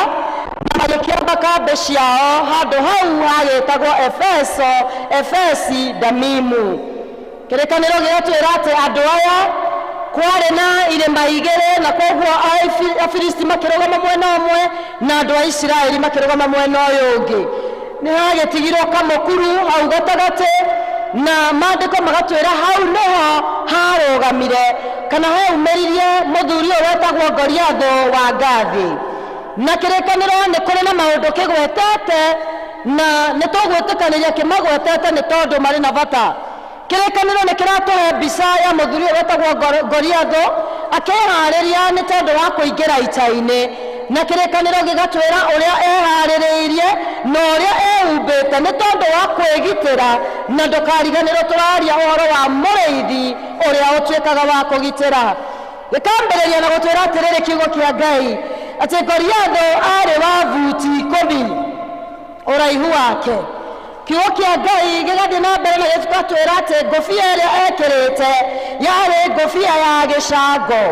F: na magĩkĩamba kambĩ ciao handũ hau hagĩtagwo Efeso, Efesi Damimu. Kĩrĩkanĩro gĩgatwĩra atĩ andũ aya kwarĩ na irĩma igĩrĩ na koguo Afilisti makĩrũgama mwena ũmwe na andũ a Isiraeli makĩrũgama mwena ũyũ ũngĩ. Nĩ hagĩtigirwo kamũkuru hau gatagatĩ na maandĩko magatwĩra hau nĩho harũgamire kana haumĩririe mũthuri ũyũ wetagwo Goliathũ wa Gathi. Na kĩrĩkanĩro nĩ kũrĩ na maũndũ kĩgwetete na nĩ tũgwĩtĩkanĩria kĩmagwetete nĩ tondũ marĩ na bata. Kĩrĩkanĩro nĩ kĩratũhe mbica ya mũthuri ũyũ wetagwo Goliathũ akĩharĩria nĩ tondũ wa kũingĩra ita-inĩ na kĩrĩkanĩro gĩgatwĩra ũrĩa eharĩrĩirie na ũrĩa ehumbĩte nĩ tondũ wa kwĩgitĩra na ndũkariganĩrwo tũraria ũhoro wa mũrĩithi ũrĩa ũtuĩkaga wa kũgitĩra. Gĩkambĩrĩria na gũtwĩra atĩrĩrĩ kiugo kĩa Ngai atĩ Goliathũ arĩ wa buti 10 ũraihu wake. Kiugo kĩa Ngai gĩgathiĩ na mbere na gĩgatwĩra atĩ ngũbia ĩrĩa ekĩrĩte yarĩ ngũbia ya gĩcango.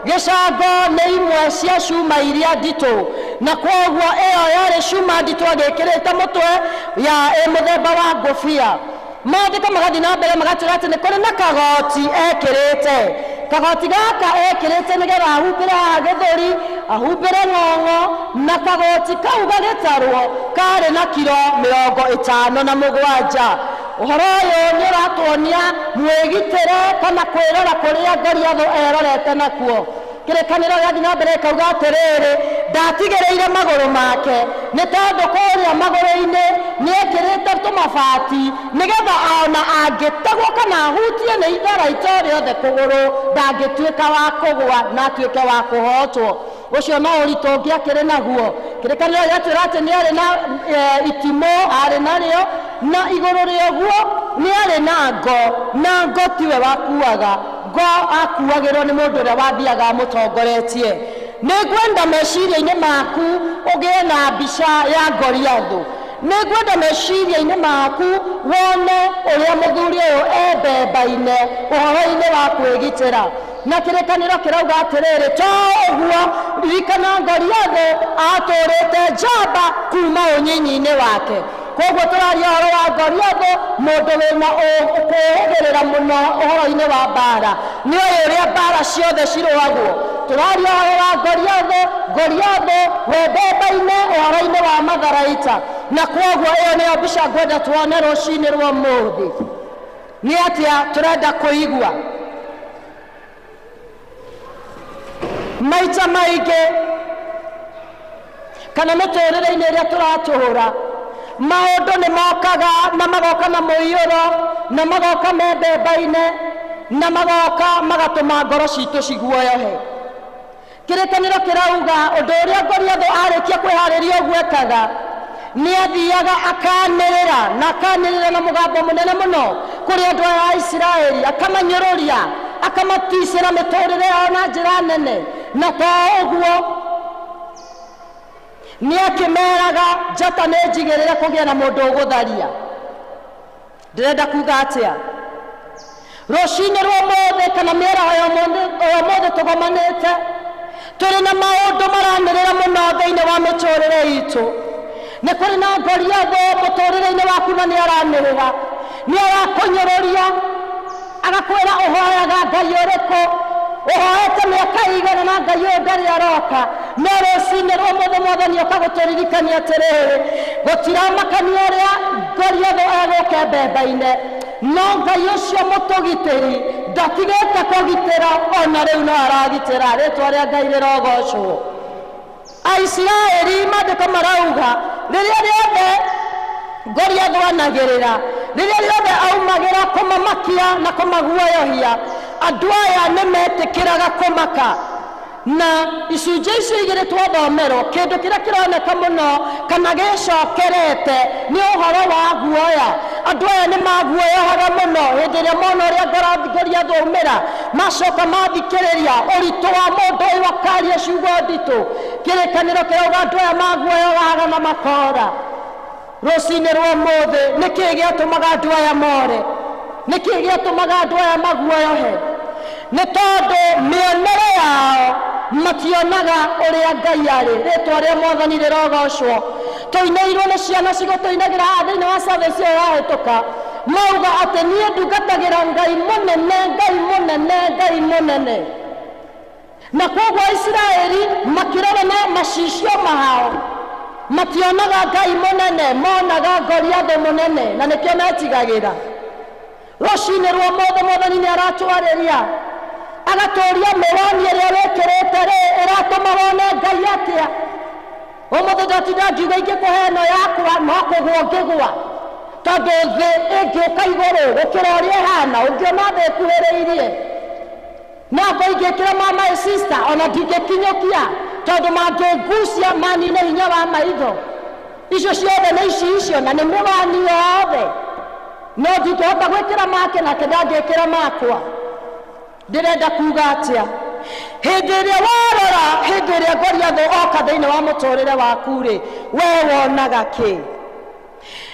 F: Gĩcango nĩ imwe cia cuma iria nditũ na kwoguo ĩyo yarĩ cuma nditũ agĩkĩrĩte mũtwe ya ĩ mũthemba wa ngũbia. Maandĩko magathiĩ na mbere magatwĩra atĩ nĩ kũrĩ na kagoti ekĩrĩte. Kagoti gaka ekĩrĩte nĩgetha ahumbĩre haha gĩthũri, ahumbĩre ng'ong'o, na kagoti kau gagĩtarwo karĩ na kiro 57. Ũhoro ũyũ nĩ ũratuonia mwĩgitĩre kana kwĩrora kũrĩa Goliathũ erorete nakuo. Kĩrĩkanĩro gĩgathiĩ na mbere gĩkauga atĩrĩrĩ ndatigĩrĩire magũrũ make nĩ tondũ kũrĩa magũrũ-inĩ nĩ ekĩrĩte tũmabati nĩgetha ona angĩtegwo kana ahutie nĩ itharaita o rĩothe kũgũrũ ndangĩtuĩka wa kũgũa na atuĩke wa kũhotwo. Ũcio no ũritũ ũngĩ akĩrĩ naguo. Kĩrĩkanĩro gĩgatwĩra atĩ nĩ arĩ na itimũ arĩ narĩo na igũrũ rĩoguo nĩ arĩ na ngo na ngo tiwe wakuaga, ngo akuagĩrwo nĩ mũndũ ũrĩa wathiaga amũtongoretie. Nĩ ngwenda meciria-inĩ maku ũgĩe na mbica ya Goliathũ. Nĩ ngwenda meciria-inĩ maku wone ũrĩa mũthuri ũyũ embembaine ũhoro-inĩ wa kwĩgitĩra. Na kĩrĩkanĩro kĩrauga atĩrĩrĩ to ũguo ririkana Goliathũ atũrĩte njamba kuma ũnyinyi-inĩ wake. Koguo tũraria ũhoro wa Goliathũ mũndũ wĩna kwĩhĩgĩrĩra mũno ũhoro-inĩ wa mbara. Nĩ oĩ ũrĩa mbara ciothe cirũagwo. Tũraria ũhoro wa Goliathũ, Goliathũ wembembaine ũhoro-inĩ wa matharaita. Na koguo ĩyo nĩyo mbica ngwenda tuone rũcinĩ rwa ũmũthĩ. Nĩ atĩa tũrenda kũigua? Maita maingĩ kana mĩtũrĩre-inĩ ĩrĩa tũratũra maũndũ nĩ mokaga na magoka na mũiyũro na magoka membembaine na magoka magatũma ngoro citũ ciguoyohe. Kĩrĩkanĩro kĩrauga ũndũ ũrĩa Goliathũ arĩkia kwĩharĩria ũguo ekaga nĩ athiaga akanĩrĩra na akanĩrĩra na mũgambo mũnene mũno kũrĩ andũ aya a Isiraeli, akamanyũrũria akamaticĩra mĩtũrĩre yao na njĩra nene. Na to ũguo nĩ akĩmeraga njata nĩ njigĩrĩre kũgĩa na mũndũ ũgũtharia. Ndĩrenda kuga atĩa? Rũcinĩ rwa ũmũthĩ kana mĩaraho ya ũmũthĩ tũgomanĩte tũrĩ na maũndũ maranĩrĩra mũno thĩinĩ wa mĩtũrĩre itũ. Nĩ kũrĩ na Goliathũ mũtũrĩre-inĩ waku na nĩ aranĩrĩra, nĩ arakũnyũrũria agakwĩra ũhoyaga Ngai ũrĩkũ, ũhoete mĩaka igana na Ngai ũyũ ndarĩ aroka. No rũcinĩ rwa ũmũthĩ Mwathani oka gũtũririkania atĩrĩrĩ gũtiramakania ũrĩa Goliathũ egũka mbemba-inĩ, no Ngai ũcio mũtũgitĩri ndatigĩte kũgitĩra ona rĩu no aragitĩra. Rĩtwa rĩa Ngai rĩrogocwo. Aisiraeli maandĩko marauga rĩrĩa rĩothe Goliathũ anagĩrĩra, rĩrĩa rĩothe aumagĩra kũmamakia na kũmaguoyohia, andũ aya nĩ metĩkĩraga kũmaka. Na icunjĩ icio igĩrĩ twathomerwo kĩndũ kĩrĩa kĩroneka mũno kana gĩcokerete nĩ ũhoro wa guoya. Andũ aya nĩ maguoyohaga mũno hĩndĩ ĩrĩa mona ũrĩa Goliathũ aumĩra, macoka mathikĩrĩria ũritũ wa mũndũ ũyũ akaria ciugo nditũ. Kĩrĩkanĩro kĩrauga andũ aya maguoyohaga na makora. Rũcinĩ rwa ũmũthĩ nĩkĩĩ gĩatũmaga andũ aya more? Nĩkĩ gĩatũmaga andũ aya maguoyohe? Nĩ tondũ mĩonere yao mationaga ũrĩa Ngai arĩ. Rĩtwa rĩa Mwathani rĩrogocwo. Tũinĩirwo nĩ ciana cigũtũinagĩra haha thĩinĩ wa service ĩyo yahĩtũka, mauga atĩ niĩ ndungatagĩra Ngai mũnene, Ngai mũnene, Ngai mũnene. Na kwoguo Aisiraeli makĩrora na macicio mao mationaga Ngai mũnene, monaga Goliathũ mũnene, na nĩkĩo metigagĩra. Rũcinĩ rwa ũmũthĩ Mwathani nĩ aratwarĩria agatũria mĩwani ĩrĩa wĩkĩrĩte rĩ ĩratũma wone Ngai atĩa. Ũmũthĩ ndatinda ngiuga ingĩkũhe ĩno yakwa no kũgwa ũngĩgwa, tondũ thĩ ĩngĩũka igũrũ gũkĩra ũrĩa ĩhana, ũngĩona thĩ ĩkuhĩrĩirie. No ingĩkĩra ma my sister ona ndingĩkinyũkia, tondũ mangĩngucia manine hinya wa maitho. Icio ciothe nĩ icicio na nĩ mĩwani yothe, no ndingĩhota gwĩkĩra make nake ndangĩkĩra makwa. Ndĩrenda kuga atĩa? Hĩndĩ ĩrĩa warora, hĩndĩ ĩrĩa Goliathũ oka thĩinĩ wa mũtũrĩre waku rĩ, we wonaga kĩ?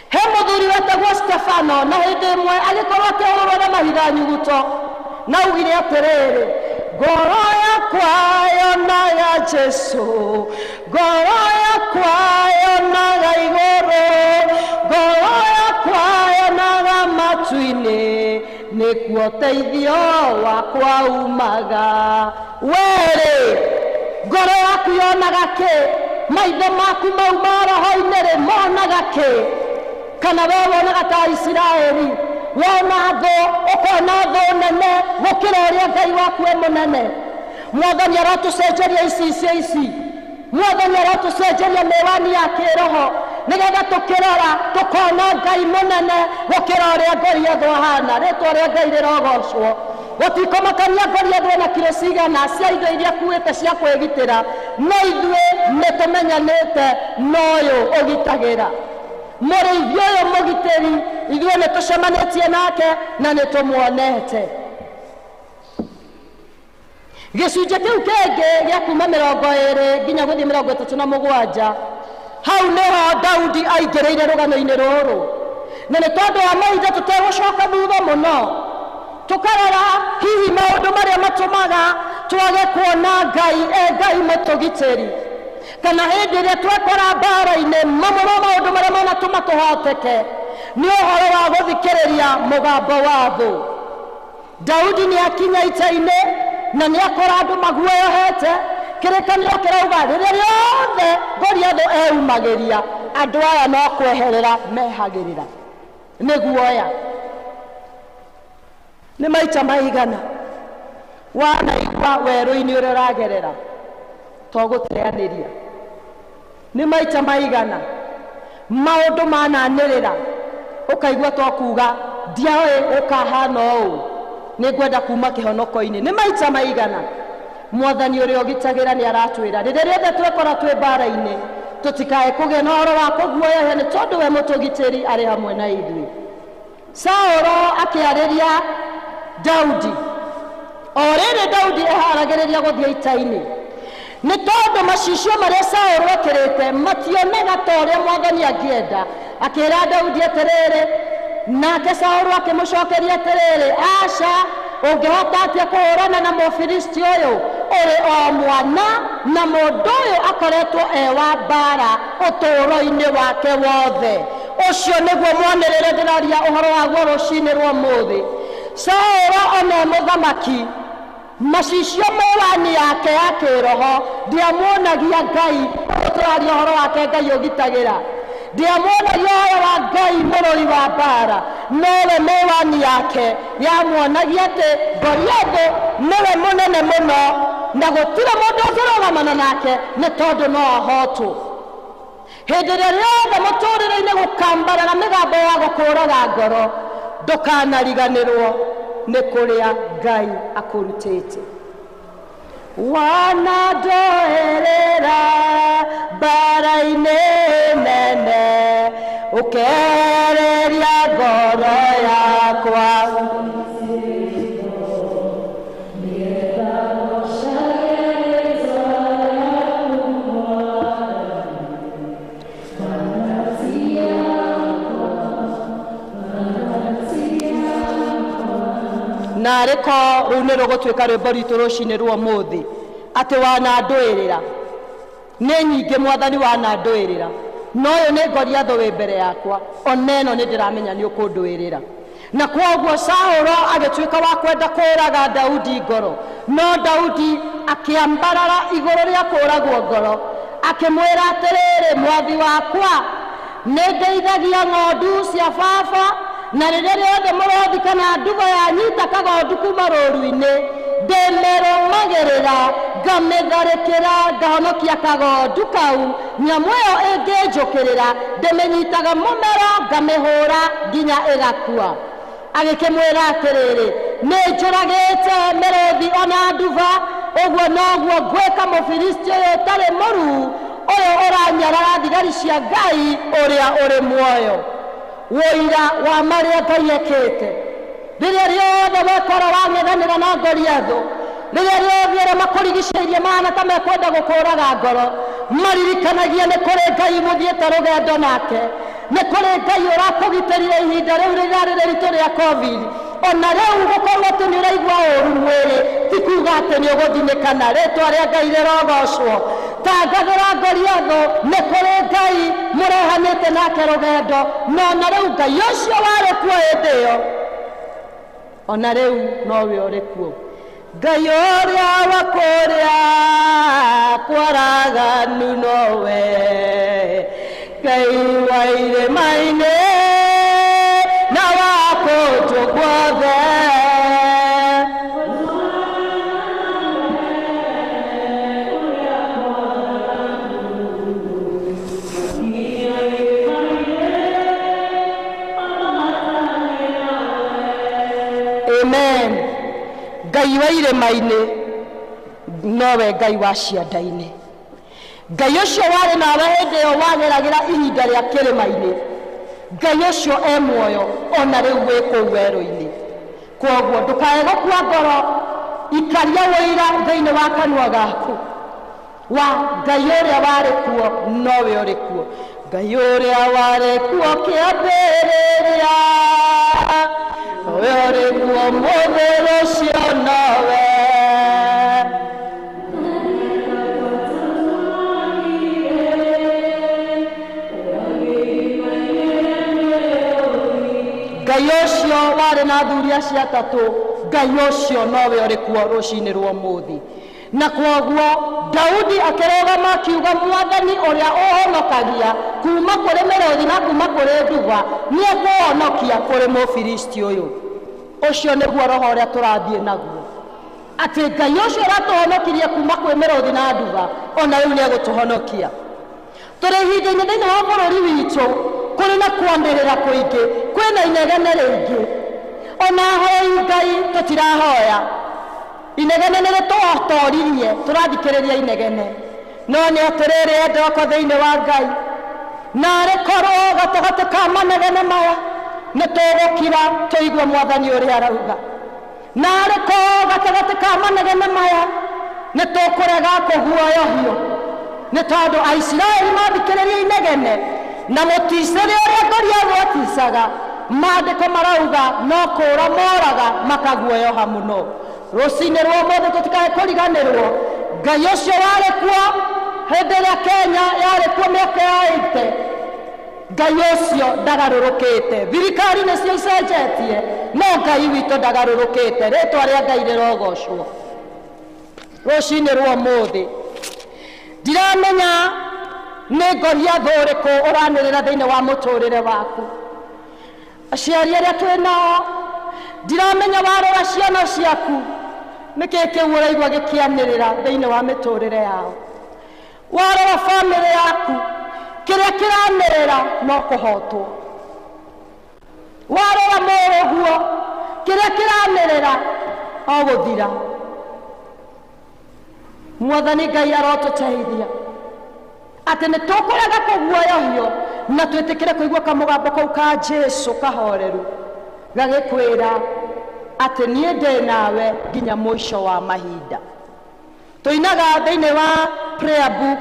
F: He mũthuri wetagwo Stefano, na hĩndĩ ĩmwe agĩkorwo akĩhũrwo na mahiga nyuguto, na augire atĩrĩrĩ, ngoro yakwa yonaga Jesu, ngoro yakwa yonaga igũrũ, ngoro yakwa yonaga matu-inĩ, nĩkuo ũteithio wakwa umaga. Werĩ, ngoro yaku yonaga kĩ? Maitho maku mau ma roho-inĩ rĩ, monaga kĩ? Kana we wonaga ta Isiraeli, wona thũ, ũkona thũ nene gũkĩra ũrĩa Ngai waku e mũnene. Mwathani arotũcenjeria icicio ici, Mwathani arotũcenjeria mĩwani ya kĩroho, nĩgetha tũkĩrora tũkona Ngai mũnene gũkĩra ũrĩa Goliathũ ahana. Rĩtwa rĩa Ngai rĩrogocwo. Gũtikũmakania Goliathũ ena kiro cigana cia indo iria akuĩte cia kwĩgitĩra, no ithuĩ nĩtũmenyanĩte na ũyũ ũgitagĩra. Mũrĩithi ũyũ mũgitĩri, ithuĩ nĩtũcemanĩtie nake na nĩtũmuonete. Gĩcunjĩ kĩu kĩngĩ gĩa kuma 20 nginya gũthiĩ 37, hau nĩho Daudi aingĩrĩire rũgano-inĩ rũrũ. Na nĩ tondũ wa mahinda tũtegũcoka thutha mũno, tũkarora hihi maũndũ marĩa matũmaga twage kuona Ngai e Ngai mũtũgitĩri, kana hĩndĩ ĩrĩa twekora mbara-inĩ, mamwe ma maũndũ marĩa manatũma tũhoteke nĩ ũhoro wa gũthikĩrĩria mũgambo wa thũ. Daudi nĩ akinya ita-inĩ na nĩ akora andũ maguoyohete. Kĩrĩkanĩro kĩrauga rĩrĩa rĩothe Goliathũ eumagĩria, andũ aya no kweherera mehagĩrĩra nĩ guoya. Nĩ maita maigana wanaigua werũ-inĩ ũrĩa ũragerera to gũteanĩria? Nĩ maita maigana maũndũ mananĩrĩra ũkaigua to kuga ndiaũĩ ũkahana ũũ, nĩngwenda kuma kĩhonoko-inĩ? Nĩ maita maigana Mwathani ũrĩa ũgitagĩra nĩ aratwĩra rĩrĩa rĩothe twekora twĩ mbara-inĩ tũtikae kũgĩa na ũhoro wa kũguoyohia, nĩ tondũ we mũtũgitĩri arĩ hamwe na ithuĩ. Saũlũ akĩarĩria Daudi. O rĩrĩ Daudi eharagĩrĩria gũthiĩ ita-inĩ, nĩ tondũ macicio marĩa Saũlũ ekĩrĩte mationaga ta ũrĩa Mwathani angĩenda, akĩĩra Daudi atĩrĩrĩ, nake Saũlũ akĩmũcokeria atĩrĩrĩ, aca, ũngĩhota atĩa kũhũrana na Mũfilisti ũyũ ũrĩ o mwana, na mũndũ ũyũ akoretwo e wa mbara ũtũũro-inĩ wake wothe? Ũcio nĩguo mwanĩrĩre ndĩraria ũhoro waguo rũcinĩ rwa ũmũthĩ. Saũlũ one mũthamaki, macicio mĩwani yake ya kĩroho ndiamuonagia Ngai ũyũ tũraria ũhoro wake, Ngai ũgitagĩra, ndiamuonagia ũhoro wa Ngai mũrũi wa mbara, nowe mĩwani yake yamuonagia atĩ Goliathũ nĩwe mũnene mũno na gũtirĩ mũndũ ũngĩrũgamana nake, nĩ tondũ no ahotwo. Hĩndĩ ĩrĩa rĩothe mũtũrĩre-inĩ gũkambarara mĩgambo ya gũkũraga ngoro, ndũkanariganĩrwo nĩ kũrĩa Ngai akũrutĩte. Wanandoerera mbara-inĩ nene, ũkereria ngoro yakwa. Na arĩ ko rũu nĩ rũgũtuĩka rwĩmbo rwitũ rũcinĩ rwa ũmũthĩ, atĩ wanandũĩrĩra nĩ nyingĩ, Mwathani, wanandũĩrĩra, no ũyũ nĩ Goliathũ wĩ mbere yakwa, ona ĩno nĩ ndĩramenya nĩ ũkũndũĩrĩra. Na kwoguo Saũlũ agĩtuĩka wa kwenda kũũraga Daudi ngoro, no Daudi akĩambarara igũrũ rĩa kũũragwo ngoro, akĩmwĩra atĩrĩrĩ, "Mwathi wakwa, nĩ ndeithagia ng'ondu cia baba, na rĩrĩa rĩothe mũrothi kana nduba yanyita kagondu kuma rũru-inĩ, ndĩmĩrũmagĩrĩra, ngamĩtharĩkĩra, ngahonokia kagondu kau. Nyamũ ĩyo ĩngĩnjũkĩrĩra, ndĩmĩnyitaga mũmero, ngamĩhũra nginya ĩgakua." Agĩkĩmwĩra atĩrĩrĩ, "Nĩ njũragĩte mĩrũthi ona nduba, ũguo noguo ngwĩka Mũfilisti ũyũ ũtarĩ mũruu, ũyũ ũranyarara thigari cia Ngai ũrĩa ũrĩ muoyo." Wũira wa marĩa Ngai ekĩte, rĩrĩa rĩothe wekora wang'ethanĩra na Goliathũ, rĩrĩa rĩothe arĩa makũrigicĩirie mahana ta mekwenda gũkũraga ngoro, maririkanagia nĩ kũrĩ Ngai mũthiĩte rũgendo nake, nĩ kũrĩ Ngai ũrakũgitĩrire ihinda rĩu rĩrarĩ rĩritũ rĩa COVID. Ona rĩu gũkorwo atĩ nĩ ũraigua ũru mwĩrĩ ti kuga atĩ nĩ ũgũthinĩkana. Rĩtwa rĩa Ngai rĩrogocwo. Tangathĩra Goliathũ nĩ kũrĩ Ngai mũrehanĩte nake rũgendo, na ona rĩu Ngai ũcio warĩ kuo hĩndĩ ĩyo, ona rĩu nowe ũrĩ kuo. Ngai ũrĩa wa kũrĩa kwaraganu nowe, Ngai wa irĩma-inĩ na wa kũndũ guothe. Amen. Ngai wa irĩma-inĩ nowe Ngai wa cianda-inĩ. Ngai ũcio warĩ nawe hĩndĩ ĩyo wageragĩra ihinda rĩa kĩrĩma-inĩ, Ngai ũcio e muoyo ona rĩu wĩ kũu werũ-inĩ. Kwoguo ndũkae gũkua ngoro, ikaria wũira thĩinĩ wa kanua gaku wa Ngai ũrĩa warĩ kuo nowe ũrĩ kuo. Ngai ũrĩa warĩ kuo kĩambĩrĩria nowe ũrĩ kuo mũthĩ, rũciũ nowe. Ngai ũcio warĩ na athuri acio atatũ, Ngai ũcio nowe ũrĩ kuo rũcinĩ rwa ũmũthĩ. Na kwoguo Daudi akĩrũgama akiuga, "Mwathani ũrĩa ũhonokagia kuma kũrĩ mĩrũthi na kuma kũrĩ nduba nĩ ekũhonokia kũrĩ Mũfilisti ũyũ." Ũcio nĩguo roho ũrĩa tũrathiĩ naguo, atĩ Ngai ũcio ũratũhonokirie kuma kwĩ mĩrũthi na nduba, ona rĩu nĩ egũtũhonokia. Tũrĩ ihinda-inĩ thĩinĩ wa bũrũri witũ kũrĩ na kwanĩrĩra kũingĩ, kwĩna inegene rĩingĩ, ona ahoi Ngai tũtirahoya. Inegene nĩ rĩtũtoririe, tũrathikĩrĩria inegene. No nĩ atĩrĩrĩ, endwa thĩinĩ wa Ngai, na arĩ korwo gatagatĩ ka manegene maya nĩ tũgũkira tũigue Mwathani ũrĩa arauga, na arĩ korwo gatagatĩ ka manegene maya nĩ tũkũrega kũguoyohio, nĩ tondũ Aisiraeli mathikĩrĩria inegene na mũticĩre ũrĩa Goliathũ aticaga, maandĩko marauga no kũra moraga makaguoyoha mũno. Rũcinĩ rwa ũmũthĩ tũtikae kũriganĩrwo Ngai ũcio warĩ kuo hĩndĩ ĩrĩa Kenya yarĩ kuo mĩaka ya 80, Ngai ũcio ndagarũrũkĩte. Thirikari nĩcio icenjetie, no Ngai witũ ndagarũrũkĩte. Rĩtwa rĩa Ngai rĩrogocwo rũcinĩ rwa ũmũthĩ. Ndiramenya nĩ Goliathũ ũrĩkũ ũranĩrĩra thĩinĩ wa mũtũrĩre waku. Aciari arĩa twĩ nao, ndiramenya warora ciana ciaku nĩkĩ kĩu ũraigua gĩkĩanĩrĩra thĩinĩ wa mĩtũrĩre yao. Warora bamĩrĩ yaku, kĩrĩa kĩranĩrĩra no kũhotwo. Warora mũrũguo, kĩrĩa kĩranĩrĩra o gũthira. Mwathani Ngai arotũteithia atĩ nĩ tũkũrega kũguoyohio na twĩtĩkĩre kũigua kamũgambo kau ka Jesu kahoreru gagĩkwĩra atĩ niĩ ndĩ nawe nginya mũico wa mahinda. Tũinaga thĩinĩ wa prayer book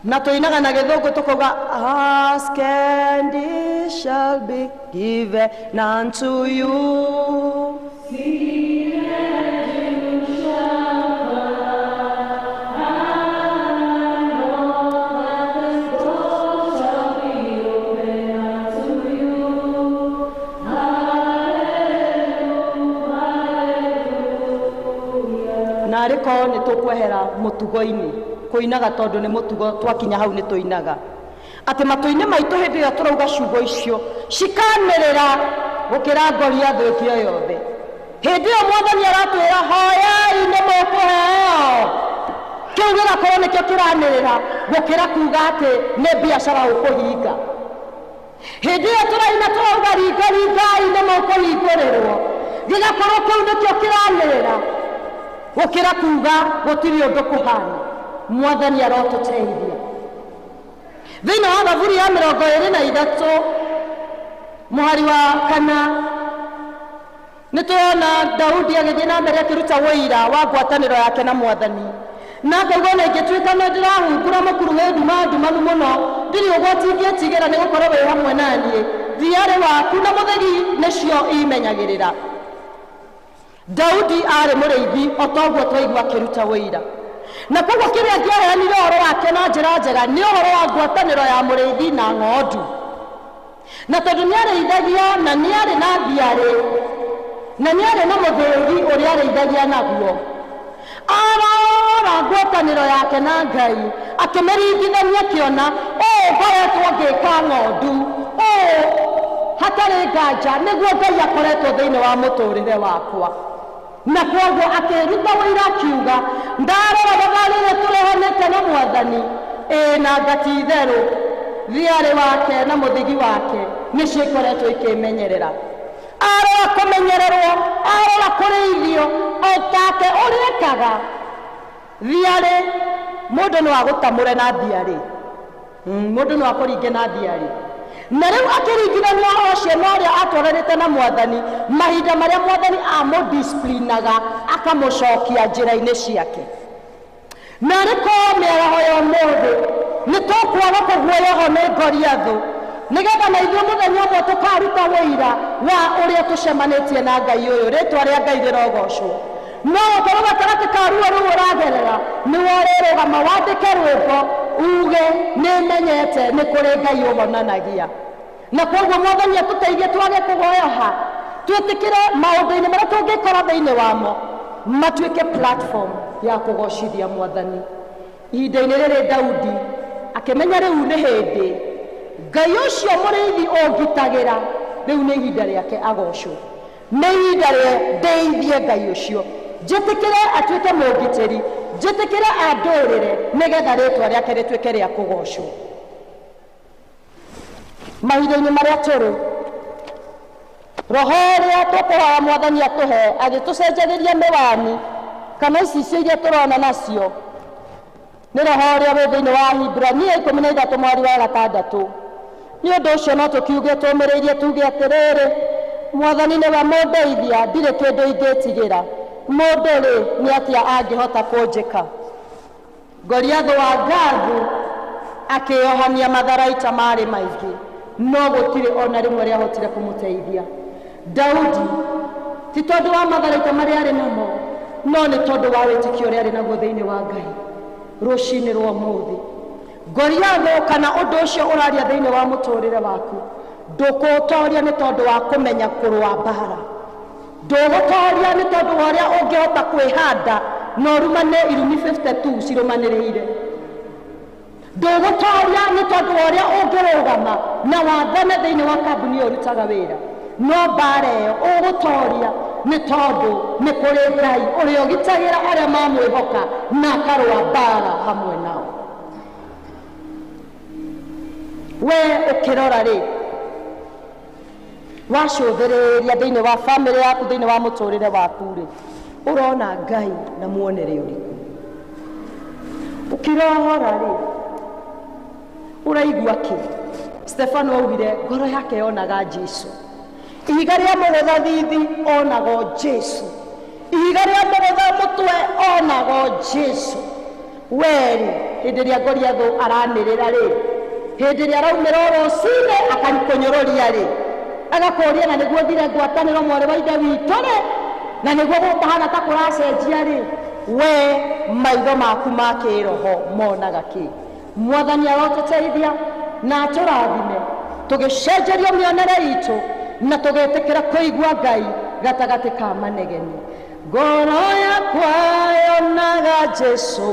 F: na tũinaga na Gĩthũngũ tũkauga, "Ask and it shall be given unto you." Na arĩ korwo nĩ tũkwehera mũtugo-inĩ kũinaga tondũ nĩ mũtugo twakinya hau nĩ tũinaga atĩ matũ-inĩ maitũ hĩndĩ ĩrĩa tũrauga ciugo icio cikanĩrĩra gũkĩra Goliathũ ĩngĩ o yothe. Hĩndĩ ĩyo mwathani aratwĩra hoyai nĩ mũkũheo, kĩu gĩgakorwo nĩkĩo kĩranĩrĩra gũkĩra kuga atĩ nĩ biacara ũkũhinga. Hĩndĩ ĩyo tũraina tũrauga ringaringai nĩ mũkũhingũrĩrwo, gĩgakorwo kĩu nĩkĩo kĩranĩrĩra gũkĩra kuga gũtirĩ ũndũ kũhana. Mwathani arotũteithia. Thĩinĩ wa Thaburi ya 23 mũhari wa 4 nĩ tũrona Daudi agĩthiĩ na mbere akĩruta ũira wa ngwatanĩro yake na mwathani, na akauga ona ingĩtuĩka nĩ ndĩrahungura mũkuru wĩ nduma ndumanu mũno, ndirĩ ũgwati ingĩtigĩra nĩ gũkorwo wĩ hamwe na niĩ, thiarĩ waku na mũthĩgi nĩcio imenyagĩrĩra. Daudi arĩ mũrĩithi o toguo twaigua akĩruta ũira, na koguo kĩrĩa angĩaheanire ũhoro wake na njĩra njega nĩ ũhoro wa ngwatanĩro ya mũrĩithi na ng'ondu. Na tondũ nĩarĩithagia na nĩarĩ na thiarĩ na nĩarĩ na mũthĩgi ũrĩa arĩithagia naguo, arora ngwatanĩro yake na Ngai akĩmĩringithania akĩona ũũ ngoretwo ngĩka ng'ondu, ũũ hatarĩ nganja nĩguo Ngai akoretwo thĩinĩ wa mũtũrĩre wakwa. Na koguo akĩruta ũira akiuga ndarora thabarĩ ĩrĩa tũrehanĩte na mwathani ĩĩ na ngati itherũ thiarĩ wake na mũthĩgi wake nĩcio ikoretwo ikĩmenyerera. Arora kũmenyererwo, arora kũrĩithio o take ũrĩa ekaga. Thiarĩ mũndũ no agũtamũre na thiarĩ, mũndũ no akũringe na thiarĩ. Na rĩu akĩringithania ũhoro ũcio na ũrĩa atwaranĩte na mwathani mahinda marĩa mwathani amũdisciplinaga akamũcokia njĩra-inĩ ciake. Na arĩ korwo mĩaraho ya ũmũthĩ nĩ tũkwaga kũguoyoho nĩ Goliathũ, nĩgetha na ithuĩ mũthenya ũmwe tũkaruta ũira wa ũrĩa tũcemanĩtie na Ngai ũyũ, rĩtwa rĩa Ngai rĩrogocwo. No gũkorwo gatagatĩ ka ruo rũu ũragerera nĩwe ũrĩrũgama wandĩke rwĩmbo uge nĩmenyete nĩ kũrĩ Ngai ũhonanagia. Na koguo mwathani atũteithie twage kũguoyoha, twĩtĩkĩre maũndũ-inĩ marĩa tũngĩkora thĩinĩ wamo matuĩke platform ya kũgocithia mwathani. Ihinda-inĩ rĩrĩ Daudi akĩmenya rĩu nĩ hĩndĩ Ngai ũcio mũrĩithi ũngitagĩra, rĩu nĩ ihinda rĩake agocwo, nĩ ihinda rĩa ndĩithie Ngai ũcio, njĩtĩkĩre atuĩke mũngitĩri, njĩtĩkĩre andũrĩre nĩgetha rĩtwa rĩake rĩtuĩke rĩa kũgocwo. Mahinda-inĩ marĩa tũrĩ, roho ũrĩa tũkũhoya mwathani atũhe agĩtũcenjanĩria mĩwani kana icicio iria tũrona nacio nĩ roho ũrĩa wĩ thĩinĩ wa Hibrania 13 mweri wa 6. Nĩ ũndũ ũcio no tũkiuge tũmĩrĩirie tuge atĩrĩrĩ, mwathani nĩwe mũndeithia, ndirĩ kĩndũ ingĩtigĩra, mũndũ rĩ nĩ atĩa angĩhota kũnjĩka. Goliathũ wa Gathu akĩohania matharaita marĩ maingĩ, no gũtirĩ ona rĩmwe rĩahotire kũmũteithia. Daudi ti tondũ wa matharaita marĩa arĩ namo, no nĩ tondũ wa wĩtĩkio ũrĩa arĩ naguo thĩinĩ wa Ngai. Rũcinĩ rwa ũmũthĩ Goliathũ kana ũndũ ũcio ũraria thĩinĩ wa mũtũrĩre waku ndũkũũtoria nĩ tondũ wa kũmenya kũrũa mbara, ndũgũtoria nĩ tondũ wa ũrĩa ũngĩhota kwĩhanda na ũrumane irumi 52 cirũmanĩrĩire, ndũgũtoria nĩ tondũ wa ũrĩa ũngĩrũgama na wathane thĩinĩ wa kambuni ĩyo ũrutaga wĩra, no mbara ĩyo ũgũtoria nĩ tondũ nĩ kũrĩ Ngai ũrĩa ũgitagĩra arĩa mamwĩhoka na akarũa mbara hamwe nao. We ũkĩrora rĩ, wacũthĩrĩria thĩinĩ wa bamĩrĩ yaku, thĩinĩ wa mũtũrĩre waku rĩ, ũrona Ngai na muonere ũrĩkũ? Ũkĩrohora rĩ, ũraigua kĩ? Stefano augire ngoro yake yonaga Jesu, ihiga rĩa mũgũtha thithi onago Jesu, ihiga rĩa mũgũtha mũtwe onago Jesu. Werĩ hĩndĩ ĩrĩa Goliathũ aranĩrĩra rĩ, hĩndĩ ĩrĩa araumĩra o rũcinĩ akakũnyũrũria rĩ, agakũria na nĩguo thire ngwatanĩro mwarĩ wa ithe witũ rĩ, na nĩguo gũkũhana ta kũracenjia rĩ, we maitho maku ma kĩroho monaga kĩ? Mwathani arotũteithia na atũrathime tũgĩcenjerio mĩonere itũ na tũgĩtĩkĩra kũigua Ngai gatagatĩ ka manegene. Ngoro yakwa yonaga Jesu,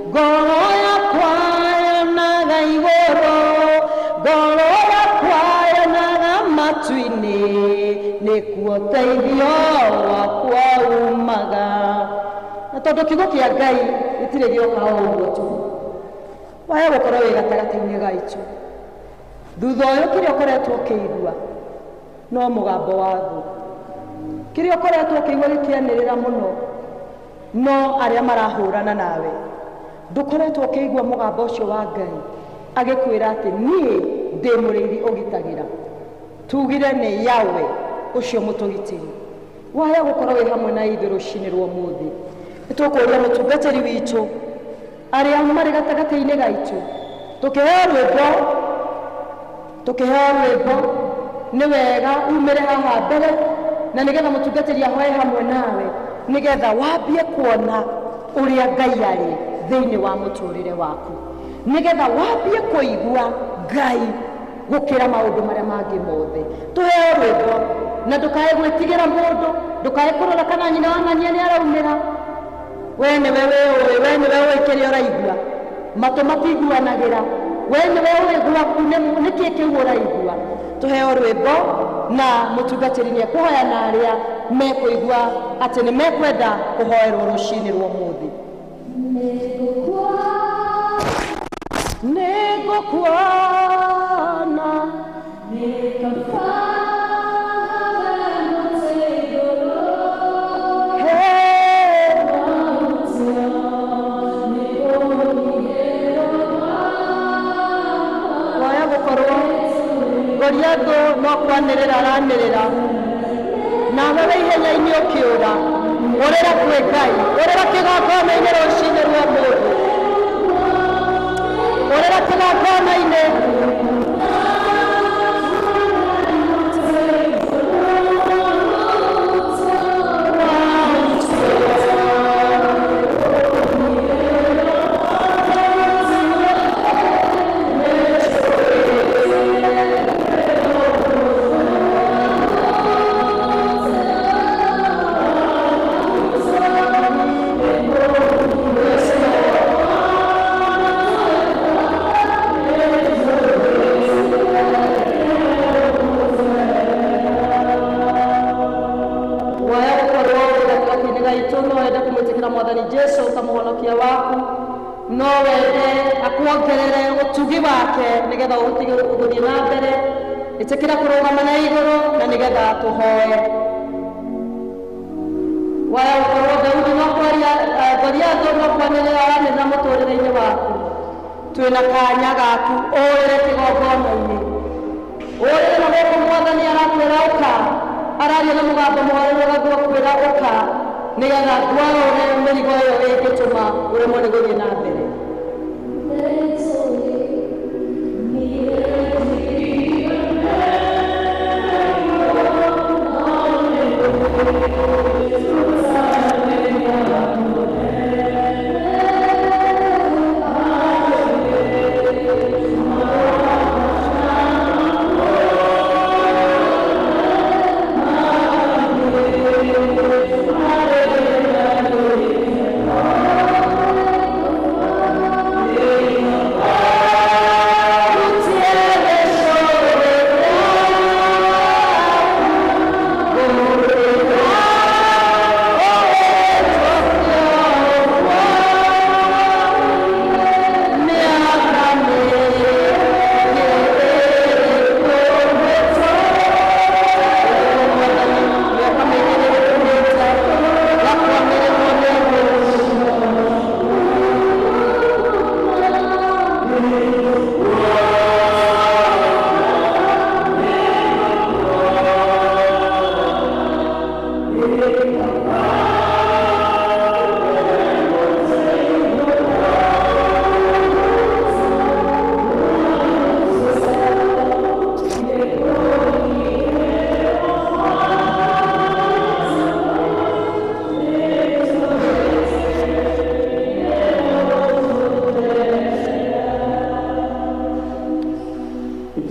F: ngoro yakwa yonaga igũrũ, ngoro yakwa yonaga matu-inĩ, nĩkuo ũteithio wakwa umaga. Na tondũ kiugo kĩa Ngai gĩtirĩ gĩoka o ũguo tu, waya gũkorwo wĩ gatagatĩ-inĩ gaitũ. Thutha ũyũ kĩrĩa ũkoretwo ũkĩigua no mũgambo wa thũ, kĩrĩa ũkoretwo ũkĩigua gĩkĩanĩrĩra mũno no arĩa marahũrana nawe. Ndũkoretwo ũkĩigua mũgambo ũcio wa Ngai agĩkwĩra atĩ niĩ ndĩ mũrĩithi ũgitagĩra. Tugire nĩ Yahweh ũcio mũtũgitĩri. Waya gũkorwo wĩ hamwe na ithuĩ rũcinĩ rwa ũmũthĩ. Nĩtũkũria mũtungatĩri witũ arĩa marĩ gatagatĩ-inĩ gaitũ, tũkĩheo rwĩmbo, tũkĩheo rwĩmbo nĩ wega umĩre haha mbere, na nĩgetha mũtungatĩri ahoe hamwe nawe, nĩgetha wambie kuona ũrĩa Ngai arĩ thĩinĩ wa mũtũrĩre waku, nĩgetha wambie kũigua Ngai gũkĩra maũndũ marĩa mangĩ mothe. Tũheo rwĩmbo na ndũkae gwĩtigĩra mũndũ, ndũkae kũrora kana nyina wa ng'ania nĩ araumĩra. We nĩwe wĩũĩ, we nĩwe ũĩ kĩrĩa ũraigua, matũ matiguanagĩra, we nĩwe ũĩ gwaku nĩkĩ kĩu ũraigua. Tũheo rwĩmbo na mũtungatĩri nĩ ekũhoya na arĩa mekũigua atĩ nĩ mekwenda kũhoerwo rũcinĩ rwa ũmũthĩ. Nĩngũkuona waya gũkorwo Goliathũ no kwanĩrĩra aranĩrĩra, nawe wĩ ihenya-inĩ ũkĩũra. Ũrĩra kwĩ Ngai, ũrĩra kĩgongona-inĩ rũcinĩ rwa ũmũthĩ, ũrĩra kĩgongona-inĩ. Waya gũkorwo wĩ gatagatĩ-inĩ gaitũ, no wende kũmwĩtĩkĩra Mwathani Jesũ ta mũhonokia waku, no wende akuongerere ũtugi wake nĩgetha ũtige gũthiĩ na mbere. Ĩtĩkĩra kũrũgama na igũrũ na nĩgetha tũhoe. Waya gũkorwo Daudi no kwaria, Goliathũ no kwanĩrĩra aranĩrĩra mũtũrĩre-inĩ waku, twĩna kanya gaku ũrĩre kĩgongona-inĩ, ũrĩre na gũkũ Mwathani arakwĩra ũka, araria na mũgambo mũhoreri ũgakwĩra ũka, nĩgetha ngwarũre mĩrigo ĩyo ĩngĩtũma ũremwo nĩ gũthiĩ na mbere.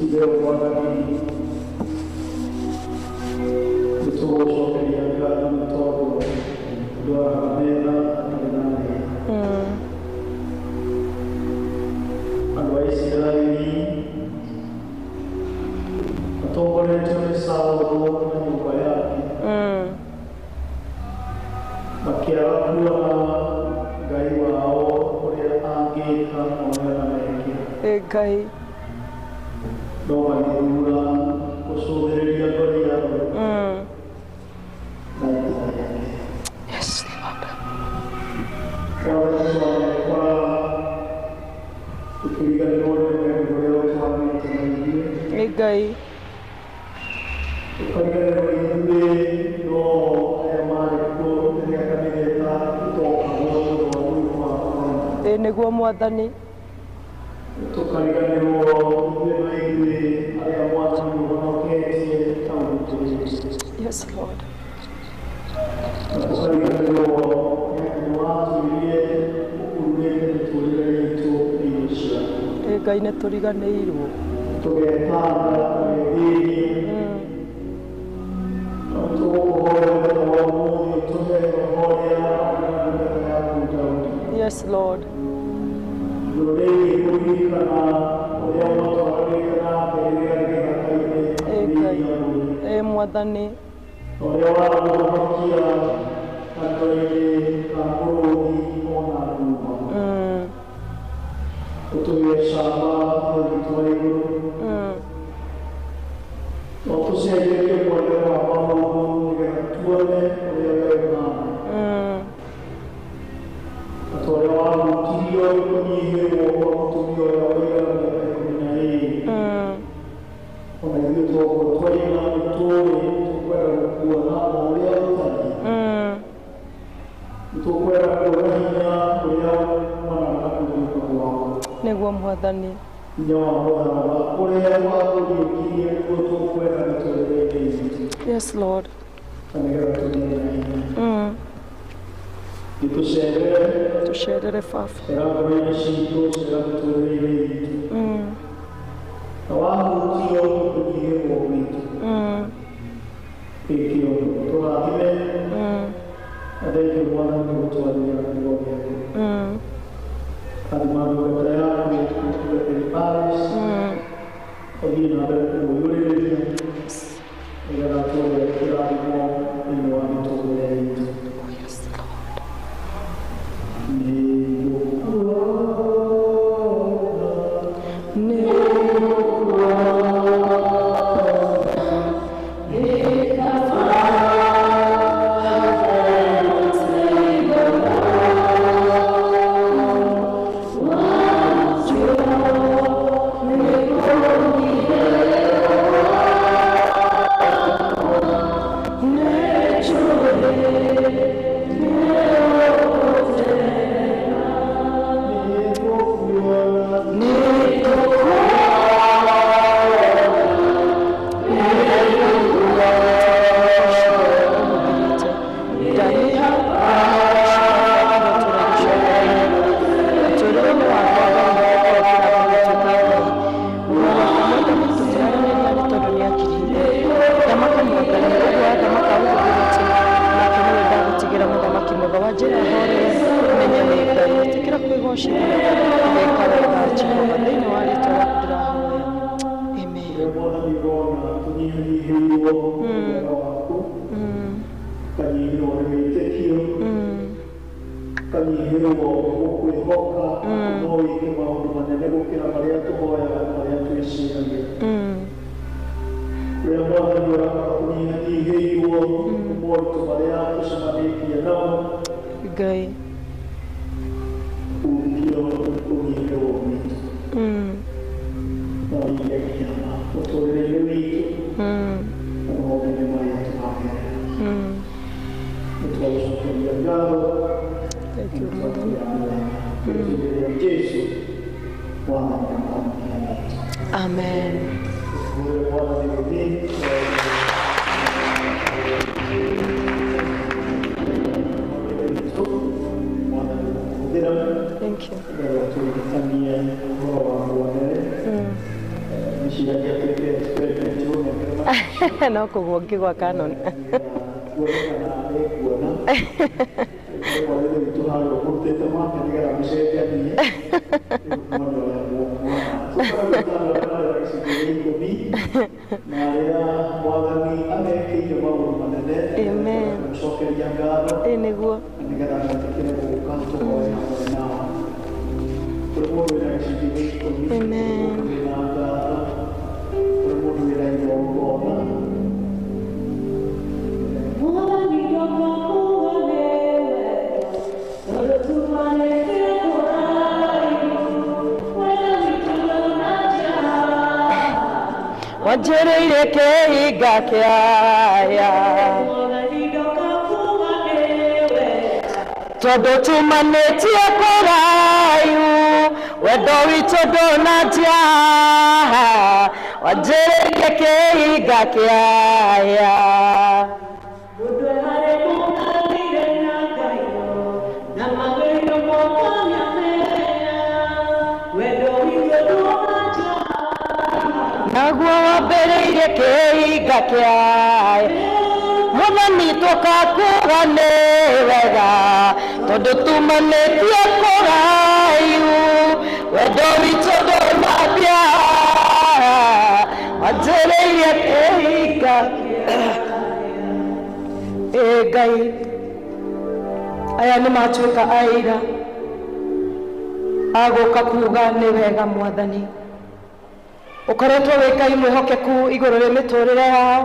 A: Ithe Mwathani, nĩtũgũcokeria ngatho nĩ tondũ Mũndũ araga metha atarĩ na arĩa. Andũ a Isiraeli matongoretio nĩ Saũlũ na nyũmba yake makĩaga kuona Ngai wao ũrĩa angĩka na ũrĩa anamekĩra.
F: Ĩ Ngai.
A: No magĩthura gũcũthĩrĩria Goliathũ na ita rĩake.
F: Yes, Lord.
A: Mwathani, twanekora tũkĩriganĩrwo nĩ wendo ũrĩa ũtwanĩte na ithuĩ.
F: Ĩ Ngai.
A: Tũkariganĩrwo ithuĩ no arĩa marĩ kuo rĩrĩa kanitha ĩtokagwo nĩ ũndũ wa mũrimũ wa korona.
F: Ĩ nĩguo Mwathani.
A: Tũkariganĩrwo ithuĩ no ithuĩ arĩa Mwathani ũhonoketie ta ũndũ.
F: Yes, Lord.
A: Na tũkariganĩrwo nĩ atĩ nĩwatwĩrire ũkururĩte mĩtũrĩre itũ nĩ indo ciaku.
F: Ĩ Ngai, nĩ tũriganĩirwo.
A: Tũgetanga tũgethĩnie no tũgũkũhoya mũthenya wa ũmũthĩ ũtũhe roho ũrĩa warĩ na ndungata yaku Daudi.
F: Yes, Lord.
A: Igũrũ rĩgiĩ kũririkana ũrĩa mwatwaranĩte nake rĩrĩa arĩ gĩthaka-inĩ
F: Ĩ Ngai.
A: kĩrĩithia mbũri,
F: Ĩ Mwathani.
A: na ũrĩa wamũhonokia kanua-inĩ ka mũrũũthi ona nduma. Ũtũhe camba Ithe witũ wa igũrũ, na ũtũcenjerie muonere wa maũndũ nĩgetha tuone ũrĩa we ũhana, na ta ũrĩa wahutirio nĩ kũnyihĩrwo kwa mũtumia ũrĩa waigana mĩaka 12, ona ithuĩ toguo twaima nĩtũĩ nĩtũkwenda gũkuona o ũrĩa ũtariĩ. Nĩtũkwenda kuona hinya ũrĩa umanaga na kũriũka gwaku.
F: Nĩguo Mwathani.
A: Hinya wa mũtharaba ũrĩa wakũriũkirie nĩguo tũkwenda mĩtũrĩre-inĩ itũ,
F: Yes, Lord.
A: na nĩgetha tũgĩe na hinya. Gĩtũcerere.
F: Tũcerere Baba.
A: Cera ngoro-inĩ citũ, cera mĩtũrĩre-inĩ itũ, na wahutio nĩ kũnyihĩrwo gwitũ, wĩke ũndũ tũrathime. Na thengiũ Mwathani nĩ gũtwarĩria na kiugo gĩaku. Rathima ndungata yaku mũtungatĩri Paris, ũthiĩ na mbere kũmũiyũrĩrĩria nĩgetha tuone kĩrathimo thĩinĩ wa mĩtũrĩre itũ.
F: Oh, yes, Lord.
A: Nĩ ngũkuona.
F: Nĩ Amen.
A: Ũrĩa Mwathani ũrona tũnyihanyihĩirwo nĩ wega waku, tukanyihĩrwo nĩ wĩtĩkio, tukanyihĩrwo nĩ gũkwĩhoka no wĩke maũndũ manene gũkĩra marĩa tũhoyaga na marĩa twĩciragia. Ũrĩa Mwathani ũrakora tũnyihanyihĩirwo nĩ moritũ marĩa tũcemanĩtie namo,
F: Ngai.
A: hutio nĩ kũnyihĩrwo gwitũ, na ũige kĩama mũtũrĩre-inĩ witũ na maũndũ-inĩ marĩa tũragerera. Nĩ twagũcokeria ngatho.
F: Thank you, Mwathani.
A: Rĩtwa Jesu Mwathani na Mũhonokia witũ.
F: Amen.
A: Tũhũre Mwathani gĩthĩ. Mwathani gũkũhũthĩra
F: Thank you.
A: nĩgetha tũririkanie ũhoro wa muonere. Nĩciragia twĩke experiment ũnengere.
F: No kũgwo ngĩgwa Canon.
A: Tuone kana nĩnguona. Mwarĩ witũ harĩa ũkũrutĩte mwake nĩgetha mũcenjanie. Rĩu muone ũrĩa mũkuona. Tũkoragwo na gĩcunjĩ gĩa ikũmi na arĩa Mwathani amekĩire maũndũ manene.
F: Amen.
A: Kũmũcokeria ngatho.
F: Ĩĩ nĩguo.
A: Na nĩgetha metĩkĩre gũka tũhoe hamwe nao. Kũrĩ mũndũ wĩna gĩcunjĩ gĩa ikũmi.
F: Amen.
A: Kũrĩ mũndũ wĩna ngatho. Kũrĩ mũndũ wĩna igongona.
F: Wanjĩrĩire kĩhinga kĩaya tondũ tumanĩtie kũraihu wendo witũ ndũnanjia wanjĩrĩire kĩhinga kĩaya. Naguo wambĩrĩirie kĩhinga kĩaya Mwathani tũkakuga nĩ wega tondũ tumanĩtie kũraihu wendo witũ ndũnambia wanjĩrĩirie kĩhinga. Ĩ Ngai, aya nĩ matuĩka aira a gũka kuga nĩ wega Mwathani. Ũkoretwo wĩ Ngai mwĩhokeku igũrũ rĩ mĩtũrĩre yao,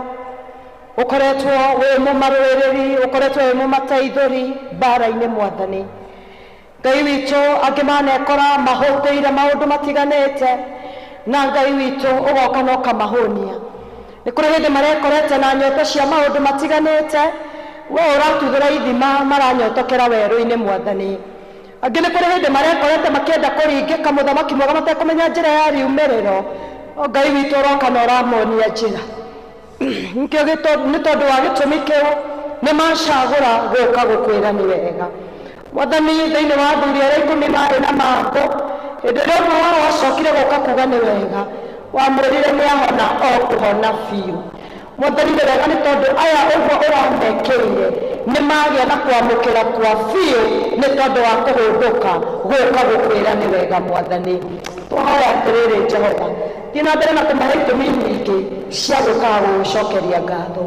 F: ũkoretwo wĩ mũmarũĩrĩri, ũkoretwo wĩ mũmateithũri mbara-inĩ Mwathani. Ngai witũ angĩ manekora mahũtĩire maũndũ matiganĩte na Ngai witũ ũgoka na ũkamahũnia. Nĩ kũrĩ hĩndĩ marekorete na nyota cia maũndũ matiganĩte, we ũratuthũra ithima maranyotokera werũ-inĩ Mwathani. Angĩ nĩ kũrĩ hĩndĩ marekorete makĩenda kũringĩka mũthamaki mwega matekũmenya njĩra ya riumĩrĩro, Ngai witũ ũroka na ũramonia njĩra. Nĩkĩo nĩ tondũ wa gĩtũmi kĩu nĩ macagũra gũka gũkwĩra nĩ wega. Mwathani thĩinĩ wa athuri arĩa ikũmi marĩ na mangũ, hĩndĩ ĩrĩa ũmwe wao acokire gũka kuga nĩ wega, wamwĩrire nĩ ahona o kũhona biũ. Mwathani nĩ wega nĩ tondũ aya ũguo ũramekĩire nĩ magĩa na kwamũkĩra kwa biũ nĩ tondũ wa kũhũndũka gũka gũkwĩra nĩ wega Mwathani. Twahoya atĩrĩrĩ Jehova, thiĩ na mbere na kũmahe itũmi nyingĩ cia gũkaga gũgũcokeria ngatho.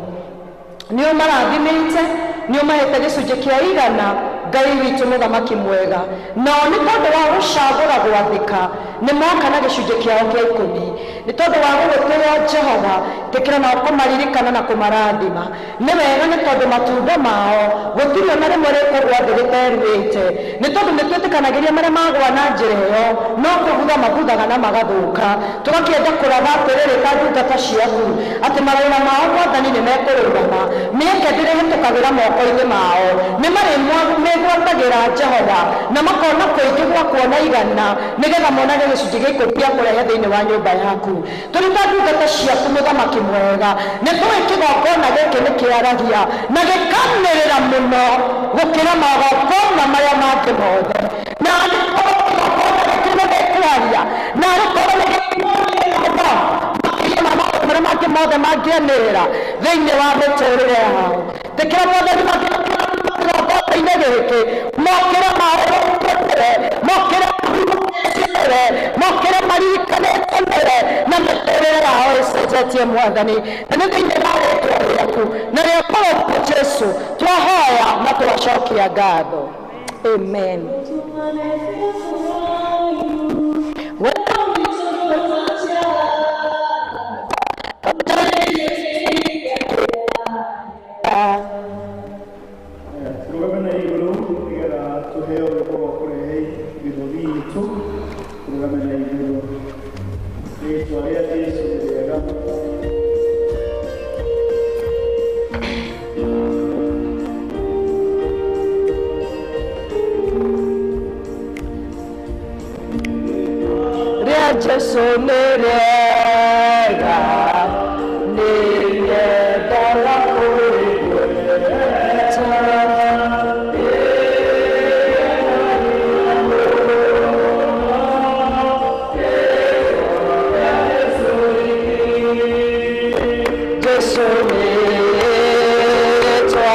F: Nĩ ũmarathimĩte, nĩ ũmahete gĩcunjĩ kĩa igana Ngai witũ mũthamaki mwega. Nao nĩ tondũ wa gũcagũra gwathĩka nĩ moka na gĩcunjĩ kĩao kĩa ikũmi. Nĩ tondũ wa gũgũtĩĩa Jehova, tĩkĩra nao kũmaririkana na kũmarathima. Nĩ wega nĩ tondũ matunda mao gũtirĩ ona rĩmwe rĩkũgwa thĩ rĩteruĩte. Nĩ tondũ nĩ twĩtĩkanagĩria marĩa magwa na njĩra ĩyo no kũbutha mabuthaga na magathũka. Tũgakĩenda kũratha atĩrĩrĩ ta ndungata ciaku atĩ mawĩra mao Mwathani nĩ mekũrũgama, mĩeke ndĩrĩhĩtũkagĩra moko-inĩ mao, nĩ marĩmĩgwatagĩra Jehova na makona kũingĩ gwa kuona igana nĩgetha monage gĩcunjĩ gĩa ikũmi gĩa kũrehe thĩinĩ wa nyũmba yaku. Tũrĩ ta ndungata ciaku mũthamaki mwega, nĩ tũĩ kĩgongona gĩkĩ nĩ kĩaragia na gĩkanĩrĩra mũno gũkĩra magongona marĩa mangĩ mothe. Na angĩkorwo kĩgongona gĩkĩ nĩ gĩkwaria na angĩkorwo nĩ gĩkwanĩrĩra makĩria ma maũndũ marĩa mangĩ mothe mangĩanĩrĩra thĩinĩ wa mĩtũrĩre yao. Tĩkĩra Mwathani kĩgongona-inĩ gĩkĩ mokĩre maũndũ mokĩre mokĩre maririkanĩte mbere na mĩtũrĩre yao ĩcenjetie Mwathani. Na nĩ thĩinĩ wa rĩtwa rĩaku na rĩa kũrũmwo Jesũ twahoya na twacokia ngatho. Amen.
A: Tũrũgame na igũrũ nĩgetha tũheo rwĩmbo rwa kũrehe mĩhothi itũ. Tũrũgame na igũrũ. Rĩtwa rĩa Jesũ nĩ rĩega.
F: Rĩa Jesũ nĩ rĩega, nĩ rĩendaga kũrĩgweta. Jesũ nĩ rĩtwa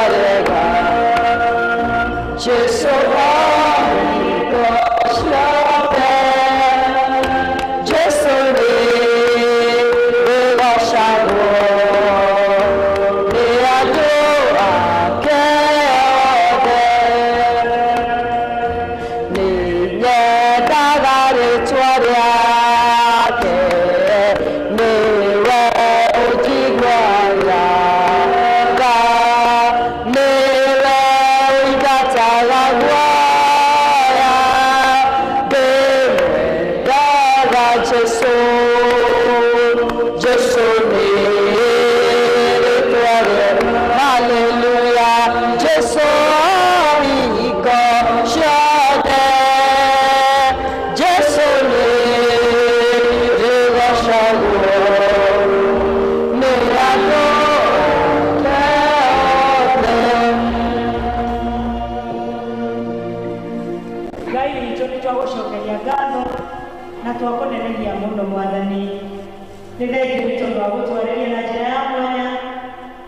F: Jesu hingo ciothe. Jesu nĩ rĩgocagwo nĩ andũ othe.
B: Ngai witũ nĩ twagũcokeria ngatho na twakũneneria mũno Mwathani. Nĩ thengiũ nĩ tondũ wa gũtwarĩria na njĩra ya mwanya.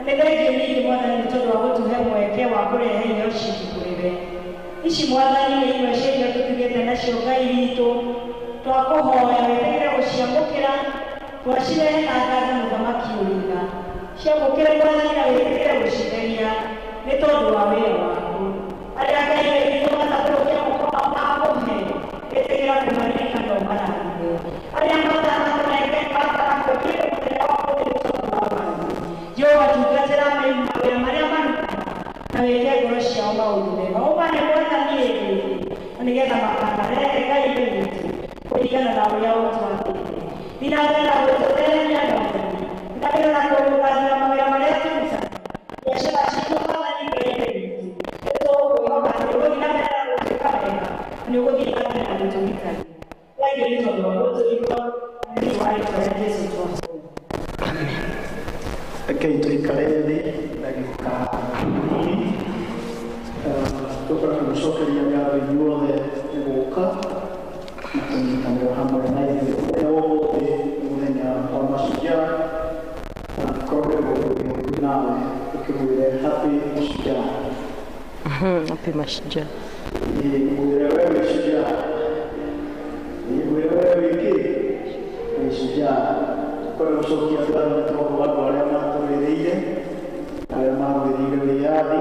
B: Nĩ thengiũ ningĩ Mwathani nĩ tondũ wa gũtũhe mweke wa kũrehe iheo citũ kũrĩ we. Ici Mwathani nĩ imwe cia iria tũtigĩte nacio Ngai witũ. Twakũhoya wĩtĩkĩre gũciamũkĩra, twacirehe na ngatho Mũthamaki ũrĩ tha. Ciamũkĩre Mwathani na wĩtĩkĩre gũcitheria nĩ tondũ wa wĩra waku. Arĩa Ngai witũ matakũrũkia moko makũhe, ĩtĩkĩra kũmaririkana ũmarathime. Arĩa matanakũnengera mũthenya wa ũmũthĩ nĩ tondũ wa wathani. Jehova tungatĩra mawĩra marĩa marutaga na wĩke ngoro ciao maũndũ mega. Ũmahe Mwathani ĩndĩ na nĩgetha makanarehe Ngai witũ kũringana na ũrĩa ũtwathĩte. Thiĩ na mbere na gũtũtheremia Mwathani. Thiĩ na mbere na kũrũgamia mawĩra marĩa tũrutaga. Biacara citũ Mwathani Ngai witũ. Nĩ tũgũkwĩhoka atĩ nĩ ũgũthiĩ na mbere na gũtwĩka wega na nĩ ũgũthiĩ na mbere na gũtũgitĩra. Thengiũ nĩ tondũ wa gũtũigua na nĩ ũndũ wa rĩĩtwa rĩa Jesũ twahoya.
A: Rekei tũikare thĩ ndagĩka nini. Tũkwenda kũmũcokeria ngatho inyuothe nĩ gũka na kũnyitanĩra hamwe na ithuĩ. Mũthenya wa ũmũthĩ nĩ mũthenya wa mashujaa, na angĩkorwo kwĩ mũndũ wĩ hakuhĩ nawe ũkĩmwĩre happy mashujaa.
F: Happy mashujaa.
A: Ĩĩ, mwĩre we wĩ shujaa. Ĩĩ, mwĩre we wĩ kĩ? Wĩ shujaa. Tũkwenda gũcokia ngatho nĩ tondũ wa andũ arĩa matũrĩrĩire, arĩa marũĩrĩire wĩyathi,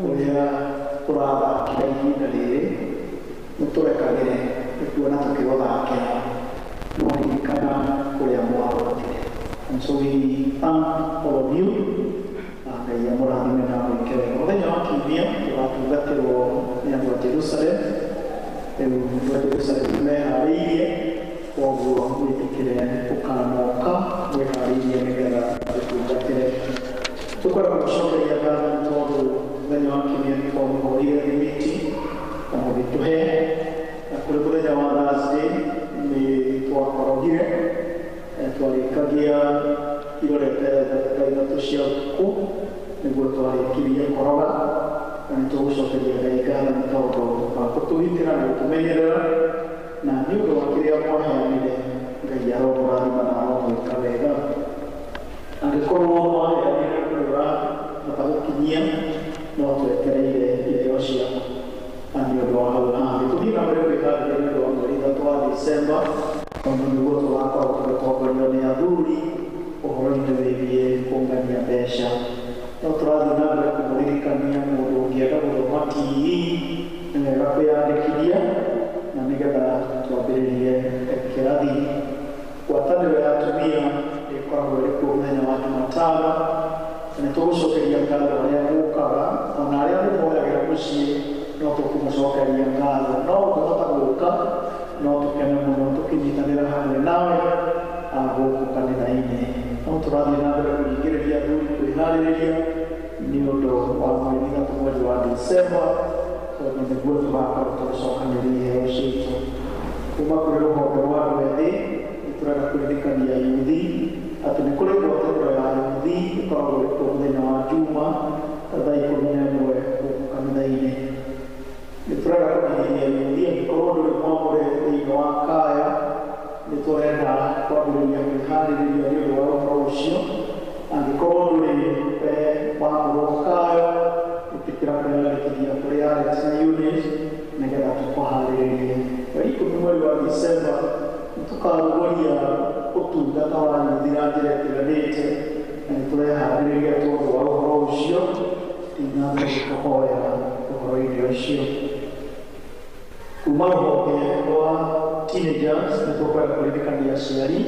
A: ũrĩa tũrathakĩra ihinda rĩrĩ, mũtũrekagĩre nĩ kuona tũkĩgũthakĩra, no ririkana kũrĩa mwarũtire. And so we thank all of you. Na Ngai amũrathime na amwĩke wega. Mũthenya wa Kiumia tũgatungatĩrwo nĩ andũ a Jerusalem. Rĩu andũ a Jerusalem nĩmeharĩirie, koguo mwĩtĩkĩre ũkanoka mwĩharĩirie nĩgetha tũtungatĩre. Tũkwenda kũmũcokeria ngatho nĩ tondũ mũthenya wa Kiumia nĩ twamũhoire thimiti na mũgĩtũhe, na kũrĩ mũthenya wa Thursday nĩ twakorogire, twarĩkagia irorete thaa 3 cia ũtukũ nĩguo twarĩkirie koroga, na nĩ tũgũcokeria Ngai ngatho nĩ tondũ wa gũtũgitĩra na gũtũmenyerera, na nĩ ũndũ wa kĩrĩa mwaheanire Ngai aromũrathima na aromwĩka wega. Angĩkorwo mwaheanire ndũrĩ ũrahota gũkinyia, no twetereire iheo ciaku na nĩ ũndũ wa hau hangĩ. Tũthiĩ na mbere kwĩharĩria nĩ ũndũ wa mweri 3 wa December, tondũ nĩguo tũgakorwo tũgĩtongorio nĩ athuri ũhoro-inĩ wĩgiĩ kũngania mbeca. No tũrathiĩ na mbere kũmũririkania mũndũ ũngĩenda gũthoma TE nĩ wega kwĩyandĩkithia na nĩgetha twambĩrĩrie kĩrathi. Ngwatanĩro ya atumia ĩkoragwo ĩrĩ kuo mũthenya wa Jumatano, na nĩ tũgũcokeria ngatho arĩa mũkaga, ona arĩa mũmoyagĩra mũciĩ no tũkũmũcokeria ngatho. No ũngĩhota gũka no tũkene mũno tũkĩnyitanĩra hamwe nawe gũkũ kanitha-inĩ. No tũrathiĩ na mbere kũringĩrĩria athuri kwĩharĩrĩria nĩ ũndũ wa mweri 3 mweri wa December, tondũ nĩguo tũgakorwo tũgĩcokanĩria iheo citũ. Kuma kũrĩ rũhonge rwa andũ ethĩ nĩ tũrenda kũririkania yuthi atĩ nĩ kũrĩ ngwatanĩro ya yuthi ĩkoragwo ĩrĩ kuo mũthenya wa Juma thaa 11 gũkũ kanitha-inĩ. Nĩ tũrenda kũmenyithia yuthi angĩkorwo ndũrĩ mwamũre thĩinĩ wa kaya, nĩ tũrenda kwambĩrĩria kwĩharĩrĩria nĩ ũndũ wa ũhoro ũcio. Angĩkorwo ndũrĩ wamũrwo kaya, ĩtĩkĩra kwĩyandĩkithia kũrĩ Alex na Eunice nĩgetha tũkũharĩrĩrie. Mweri 10 mweri wa December nĩ tũkarugũria ũtungata wa yuthi na njĩra ĩtiganĩte, na nĩ tũreharĩrĩria tondũ wa ũhoro ũcio. Thiĩ na mbere gũtũhoera ũhoro-inĩ ũcio. Kuma rũhonge rwa teenagers nĩ tũkwenda kũririkania aciari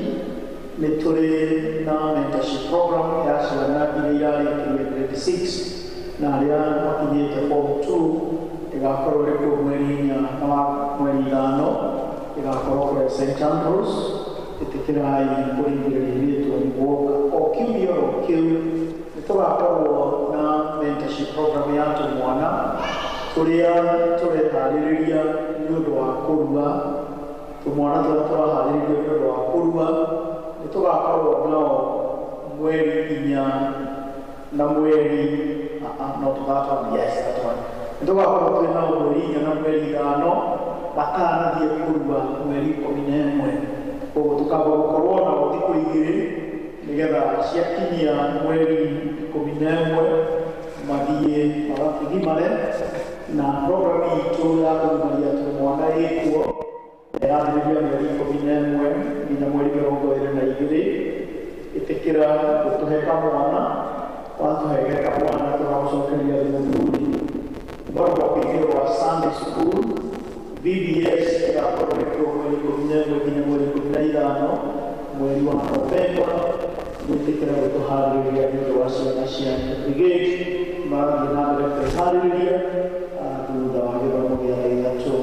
A: nĩ tũrĩ na mentorship program ya ciana iria irarĩkirie grade 6 na arĩa makinyĩte form 2 ĩgakorwo ĩrĩ kuo mweri 4 na mweri 5 ĩgakorwo kũrĩa St Andrews. Ĩtĩkĩrai kũringĩrĩria airĩtu nĩ guoka. O kiumia oro kĩu nĩ tũgakorwo na mentorship program ya tũmwana tũrĩa tũreharĩrĩria nĩ ũndũ wa kũrua. Tũmwana tũrĩa tũraharĩrĩrio nĩ ũndũ wa kũrua nĩ tũgakorwo nao mweri 4 na mweri no tũgatwana, yes, that one. Nĩ tũgakorwo twĩ nao mweri 4 na mweri 5 matanathiĩ kũrua mweri 11. Koguo tũkamba gũkorwo nao thikũ 2 nĩgetha ciakinyia mweri 11 mathiĩ magakĩgimare. Na program itũ ya kũgimaria tũmwana ĩkuo ĩrambĩrĩria mweri 11 nginya mweri 22. Ĩtĩkĩra gũtũhe kamwana, watũhege kamwana tũgagũcokeria mũthuri. Ũkoragwo ũkĩingĩrwo wa Sunday school VBS ĩgakorwo ĩkĩrwo mweri 11 nginya mweri 15 mweri wa Novemba. Gwĩtĩkĩra gũtũharĩrĩria nĩ ũndũ wa ciana cia brigade marathiĩ na mbere kwĩharĩrĩria thutha wa gĩthomo gĩa thaa 3.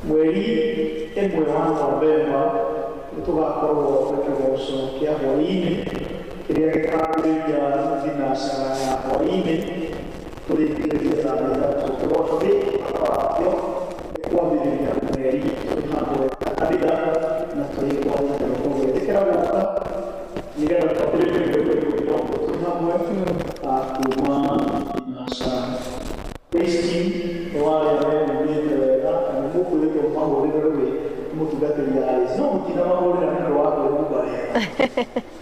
A: Mweri 1 wa Novemba nĩ tũgakorwo na kĩgoco kĩa hwaĩ-inĩ kĩrĩa gĩkambĩrĩria thinacara ya hwaĩ-inĩ tũrĩkĩrĩrie thaa 3. Kĩgoco gĩkĩ bata wakĩo nĩ kwambĩrĩria mweri tũrĩ hamwe ta kanitha na tũrĩ ngwatanĩro. Koguo ĩtĩkĩra gũka nĩgetha twambĩrĩrie mweri ũyũ kĩroko tũrĩ hamwe kuma thinacara. Praise team nĩ warĩa mehumbĩte wega na nĩ mũkwĩrĩtwo mahũrĩre rũĩ nĩ mũtungatĩri Alice, no mũtinamahũrĩra nĩ ũndũ wa kwĩhumba wega,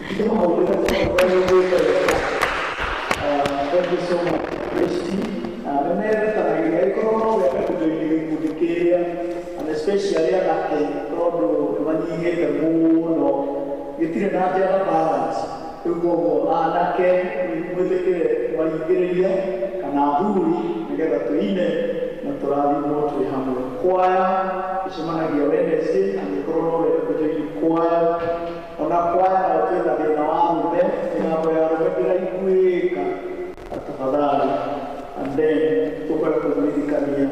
A: mũtinamahũrĩra nĩ ũndũ wa kwĩhumbĩte wega. Thank you so much, praise team. Nĩ merutanagĩria ĩkorwo no wende kũjoini gĩkundi kĩrĩa, and especially anake tondũ nĩ manyihĩte mũno, gĩtirĩ na gender balance. Rĩu koguo anake mwĩtĩkĩre maringĩrĩrie kana athuri nĩgetha tũine na tũrathimwo twĩ hamwe. Kwaya ĩcemanagia Wednesday, angĩkorwo no wende kũjoini kwaya. Ona kwaya nayo twĩna thĩna wa arũme, mĩgambo ya arũme ndĩraiguĩka, tafadhali. And then tũkwenda kũmũririkania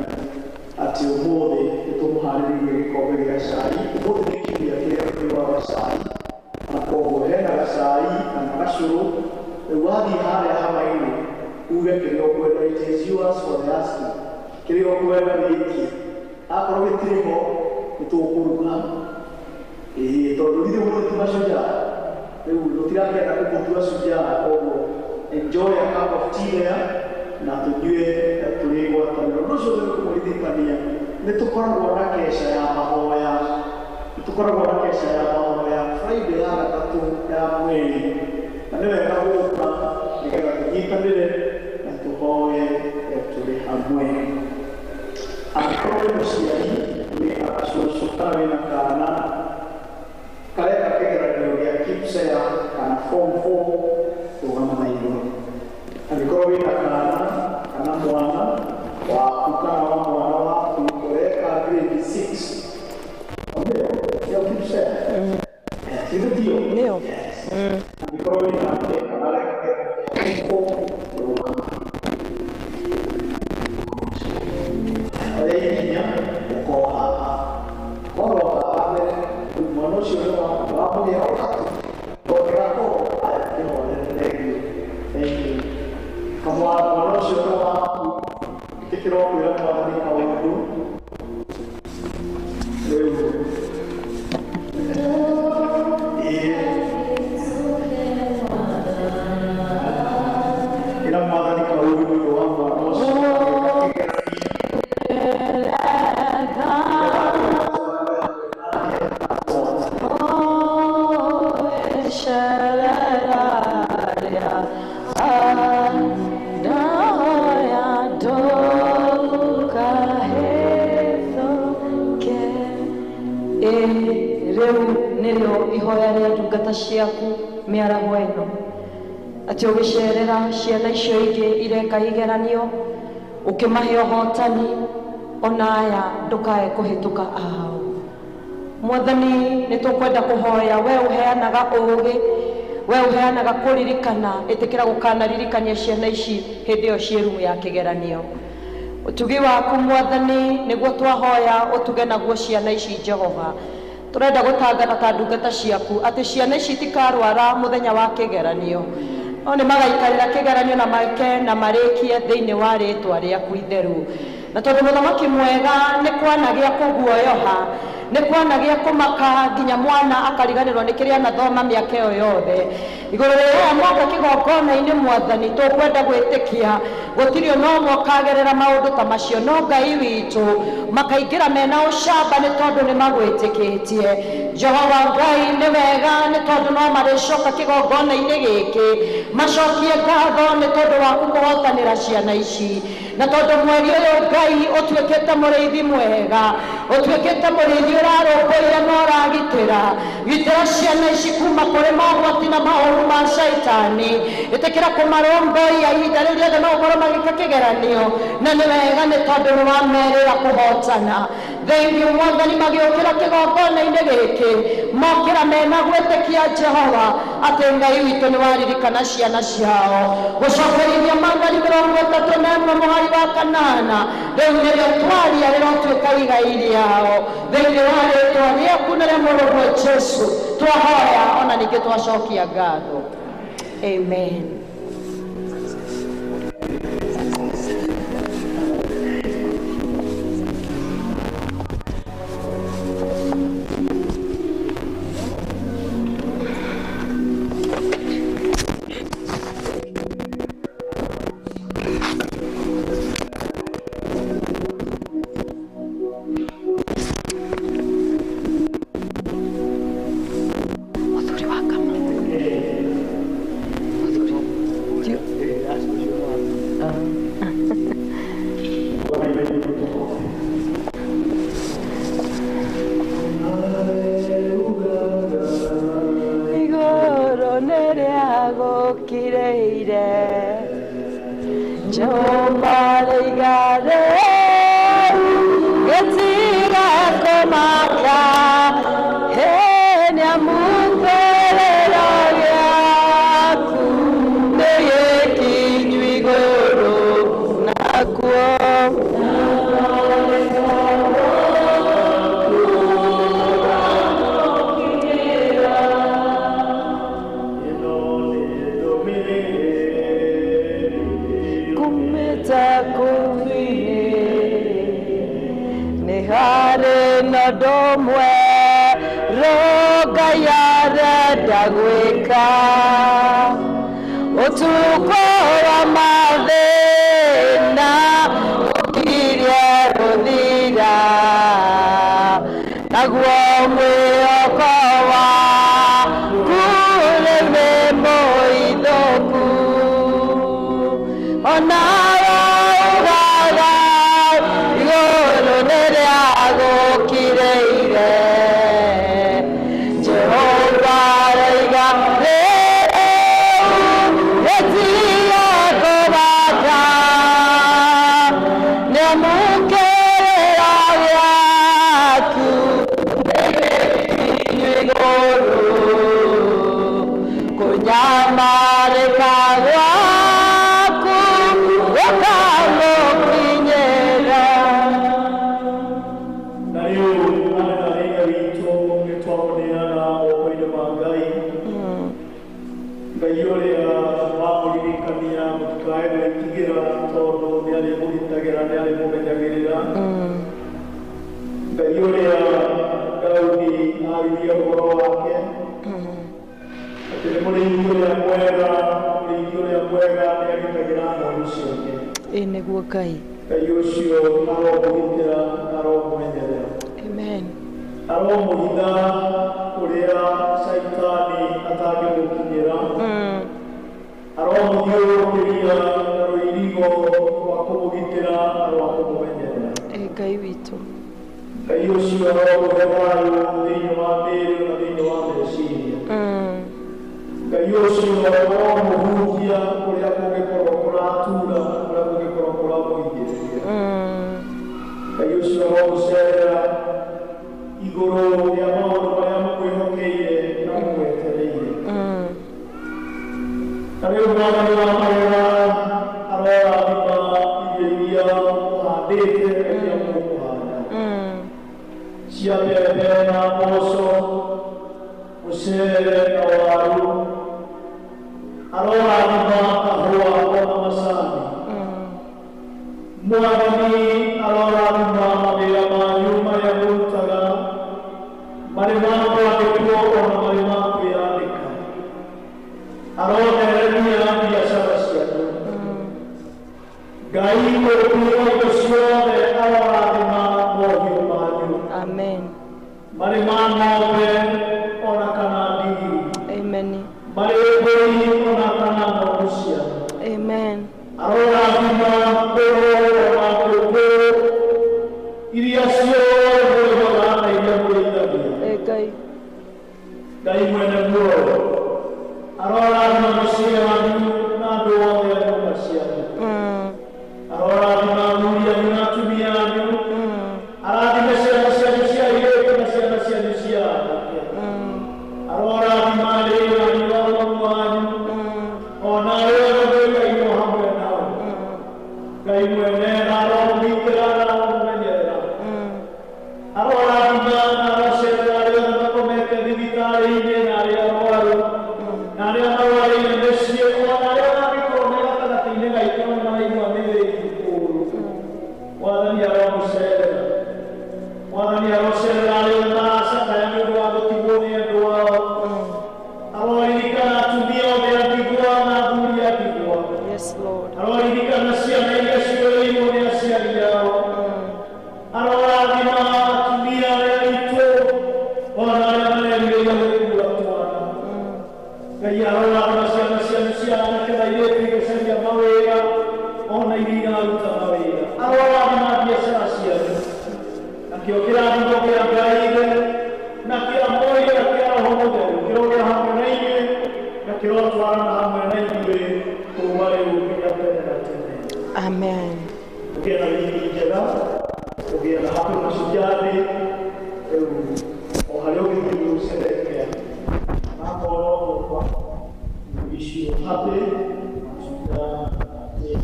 A: atĩ ũmũthĩ nĩ tũmũharĩrĩirie gĩkombe gĩa cai. Ũmũthĩ nĩ kiumia kĩrĩa tũnyuaga cai, na koguo hena gacai kana gacũrũ. Rĩu wathiĩ harĩa hama-inĩ uge kĩrĩa ũkwenda, it is yours for the asking. Kĩrĩa ũkwenda wĩtie, akorwo gĩtirĩ ho nĩ tũkũruga. Ĩĩ, tondũ ithuĩ mũthĩ ti mashujaa, rĩu tũtirakĩenda kũmũtua shujaa. Koguo enjoy a cup of tea there na tũnyue tũrĩ ngwatanĩro. Ũndũ ũcio ũngĩ kũmũririkania nĩ tũkoragwo na keca ya mahoya, nĩ tũkoragwo na keca ya mahoya Friday ya gatatũ ya mweri, na nĩ wega gũka nĩgetha tũnyitanĩre na tũhoe tũrĩ hamwe. Angĩkorwo wĩ mũciari wĩna gacũcũ kana wĩna kana kareka kĩgeranio gĩa KPSEA kana form 4, rũgama na igũrũ. Angĩkorwo wĩna kana kana mwana waku kana wa mwana waku ũreka grade 6, nĩyo nĩyo KPSEA, ithe tio?
F: Nĩyo.
A: Yes. Angĩkorwo wĩna nake kana areka kĩgeranio gĩa form 4, rũgama. Oya ikinya ũkorwo haha, korwo haha mbere. Rĩu mwana ũcio nĩ wamũgĩa ũtatũ tondĩgakorwo aya kĩhorere. Thank you, thank you. Kamwana, mwana ũcio nĩ waku, ĩtĩkĩra kwĩra mwathani kaũndũ rĩu. Ĩĩ, ĩra mwathani kaũndũ nĩ ũndũ wa mwana ũcio agĩka kĩgeranio.
F: Rĩu nĩrĩo ihoya rĩa ndungata ciaku mĩaraho ĩno, atĩ ũgĩcerera ciana icio ingĩ ireka igeranio ũkĩmahe ũhotani, ona aya ndũkae kũhĩtũka ao. Mwathani, nĩ tũkwenda kũhoya we ũheanaga ũũgĩ, we ũheanaga kũririkana, ĩtĩkĩra gũkanaririkania ciana ici hĩndĩ ĩyo ciĩ rumu ya kĩgeranio. Ũtugi waku mwathani nĩguo twahoya ũtuge naguo ciana ici. Jehova, tũrenda gũtangatha ta ndungata ciaku atĩ ciana ici itikarwara mũthenya wa kĩgeranio. No nĩ magaikarĩra kĩgeranio na maike na marĩkie thĩinĩ wa rĩtwa rĩaku itheru. Na tondũ mũthamaki mwega nĩ kwanagĩa kũguoyoha, nĩ kwanagĩa kũmaka nginya mwana akariganĩrwo nĩ kĩrĩa anathoma mĩaka ĩyo yothe. Igũrũ rĩrĩa moka kĩgongona-inĩ mwathani tũkwenda gwĩtĩkia gũtirĩ ona ũmwe ũkagerera maũndũ ta macio, no Ngai witũ makaingĩra mena ũcamba nĩ tondũ nĩ magwĩtĩkĩtie. Jehova Ngai nĩ wega nĩ tondũ no marĩcoka kĩgongona-inĩ gĩkĩ macokie ngatho nĩ tondũ waku kũhotanĩra ciana ici, na tondũ mweri ũyũ Ngai ũtuĩkĩte mũrĩithi mwega, ũtuĩkĩte mũrĩithi ũrarũmbũiya na ũragitĩra. Gitĩra ciana ici kuma kũrĩ mogwati na maũru ma caitani, ĩtĩkĩra kũmarũmbũiya ihinda rĩu rĩothe magũkorwo magĩka kĩgeranio, na nĩ wega nĩ tondũ nĩ wamerĩra kũhotana. Thengiũ mwathani magĩũkĩra kĩgongona-inĩ gĩkĩ mokĩra mena gwĩtĩkia Jehova atĩ Ngai witũ nĩ waririkana ciana ciao. Gũcokerithia Mathani 31 mũhari wa 8 rĩu nĩrĩo twaria rĩrotuĩka igai rĩao thĩinĩ wa rĩtwa rĩaku na rĩa mũrũguo Jesũ twahoya ona ningĩ twacokia ngatho. Amen.
A: Arorathima kahũa ona macani. Mwathani arorathima mawĩra manyu marĩa mũrutaga, marĩ ma kwandĩkwo ona marĩ ma kwĩyandĩka. Arotheremia biacara cianyu. Ngai mũũmbi wa indo ciothe arorathima mohiũ manyu.
F: Amen.
A: Marĩ ma ng'ombe ona kana ndigiri.
F: Amen.
A: Marĩ mbũri ona kana ng'ondu cianyu.
F: Amen.
A: Arorathima ngũrũ ona ngũkũ iria ciothe mũrĩmaga na iria mũrĩithagia.
F: Ngai.
A: Ngai mwene muoyo arorathima mũciĩ wanyu na andũ othe a nyũmba cianyu. Arorathima athuri anyu na atumia anyu. Arathime ciana cianyu cia airĩtu na ciana cianyu cia anake. Arorathima arĩi anyu na athomu anyu ona arĩa othe mũĩkainwo hamwe nao. Ngai mwene aromũgitĩra na aromũmenyerera. Arorathima na arocerera arĩa othe makomete thibitarĩ-inĩ na arĩa arwaru na arĩa marwarĩire mĩciĩ ona arĩa mangĩkorwo me gatagatĩ-inĩ gaitũ na maraigua mĩĩrĩ itũ kũũru. Mwathani aromũcerera. Mwathani arocerera arĩa othe maracakaya nĩ ũndũ wa gũtigwo nĩ endwa ao. Aroririkana atumia othe a ndigwa na athuri a ndigwa.
F: Yes, Lord.
A: Aroririkana ciana iria ciũrĩirwo nĩ aciari ao. Arorathima atumia arĩa aritũ ona arĩa marerirĩria gũkua twana. Ngai arorathima ciana cianyu cia anake na airĩtu igĩcaria mawĩra ona iria iraruta mawĩra. Arorathima biacara cianyu. Nakĩo kĩrathimo kĩa Ngai Ithe na kĩa Mũriũ na kĩa Roho Mũtheru kĩrogĩa hamwe na inyuĩ na kĩrotwarana hamwe na ithuĩ kuma rĩu nginya tene na tene.
F: Amen.
A: Ũgĩe na wiki njega, ũgĩe na happy Mashujaa Day. Rĩu o harĩa ũgĩthiĩ gũcerekea nakorwo gũkwa wish you happy Mashujaa Day.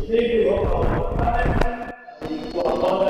A: Thank you.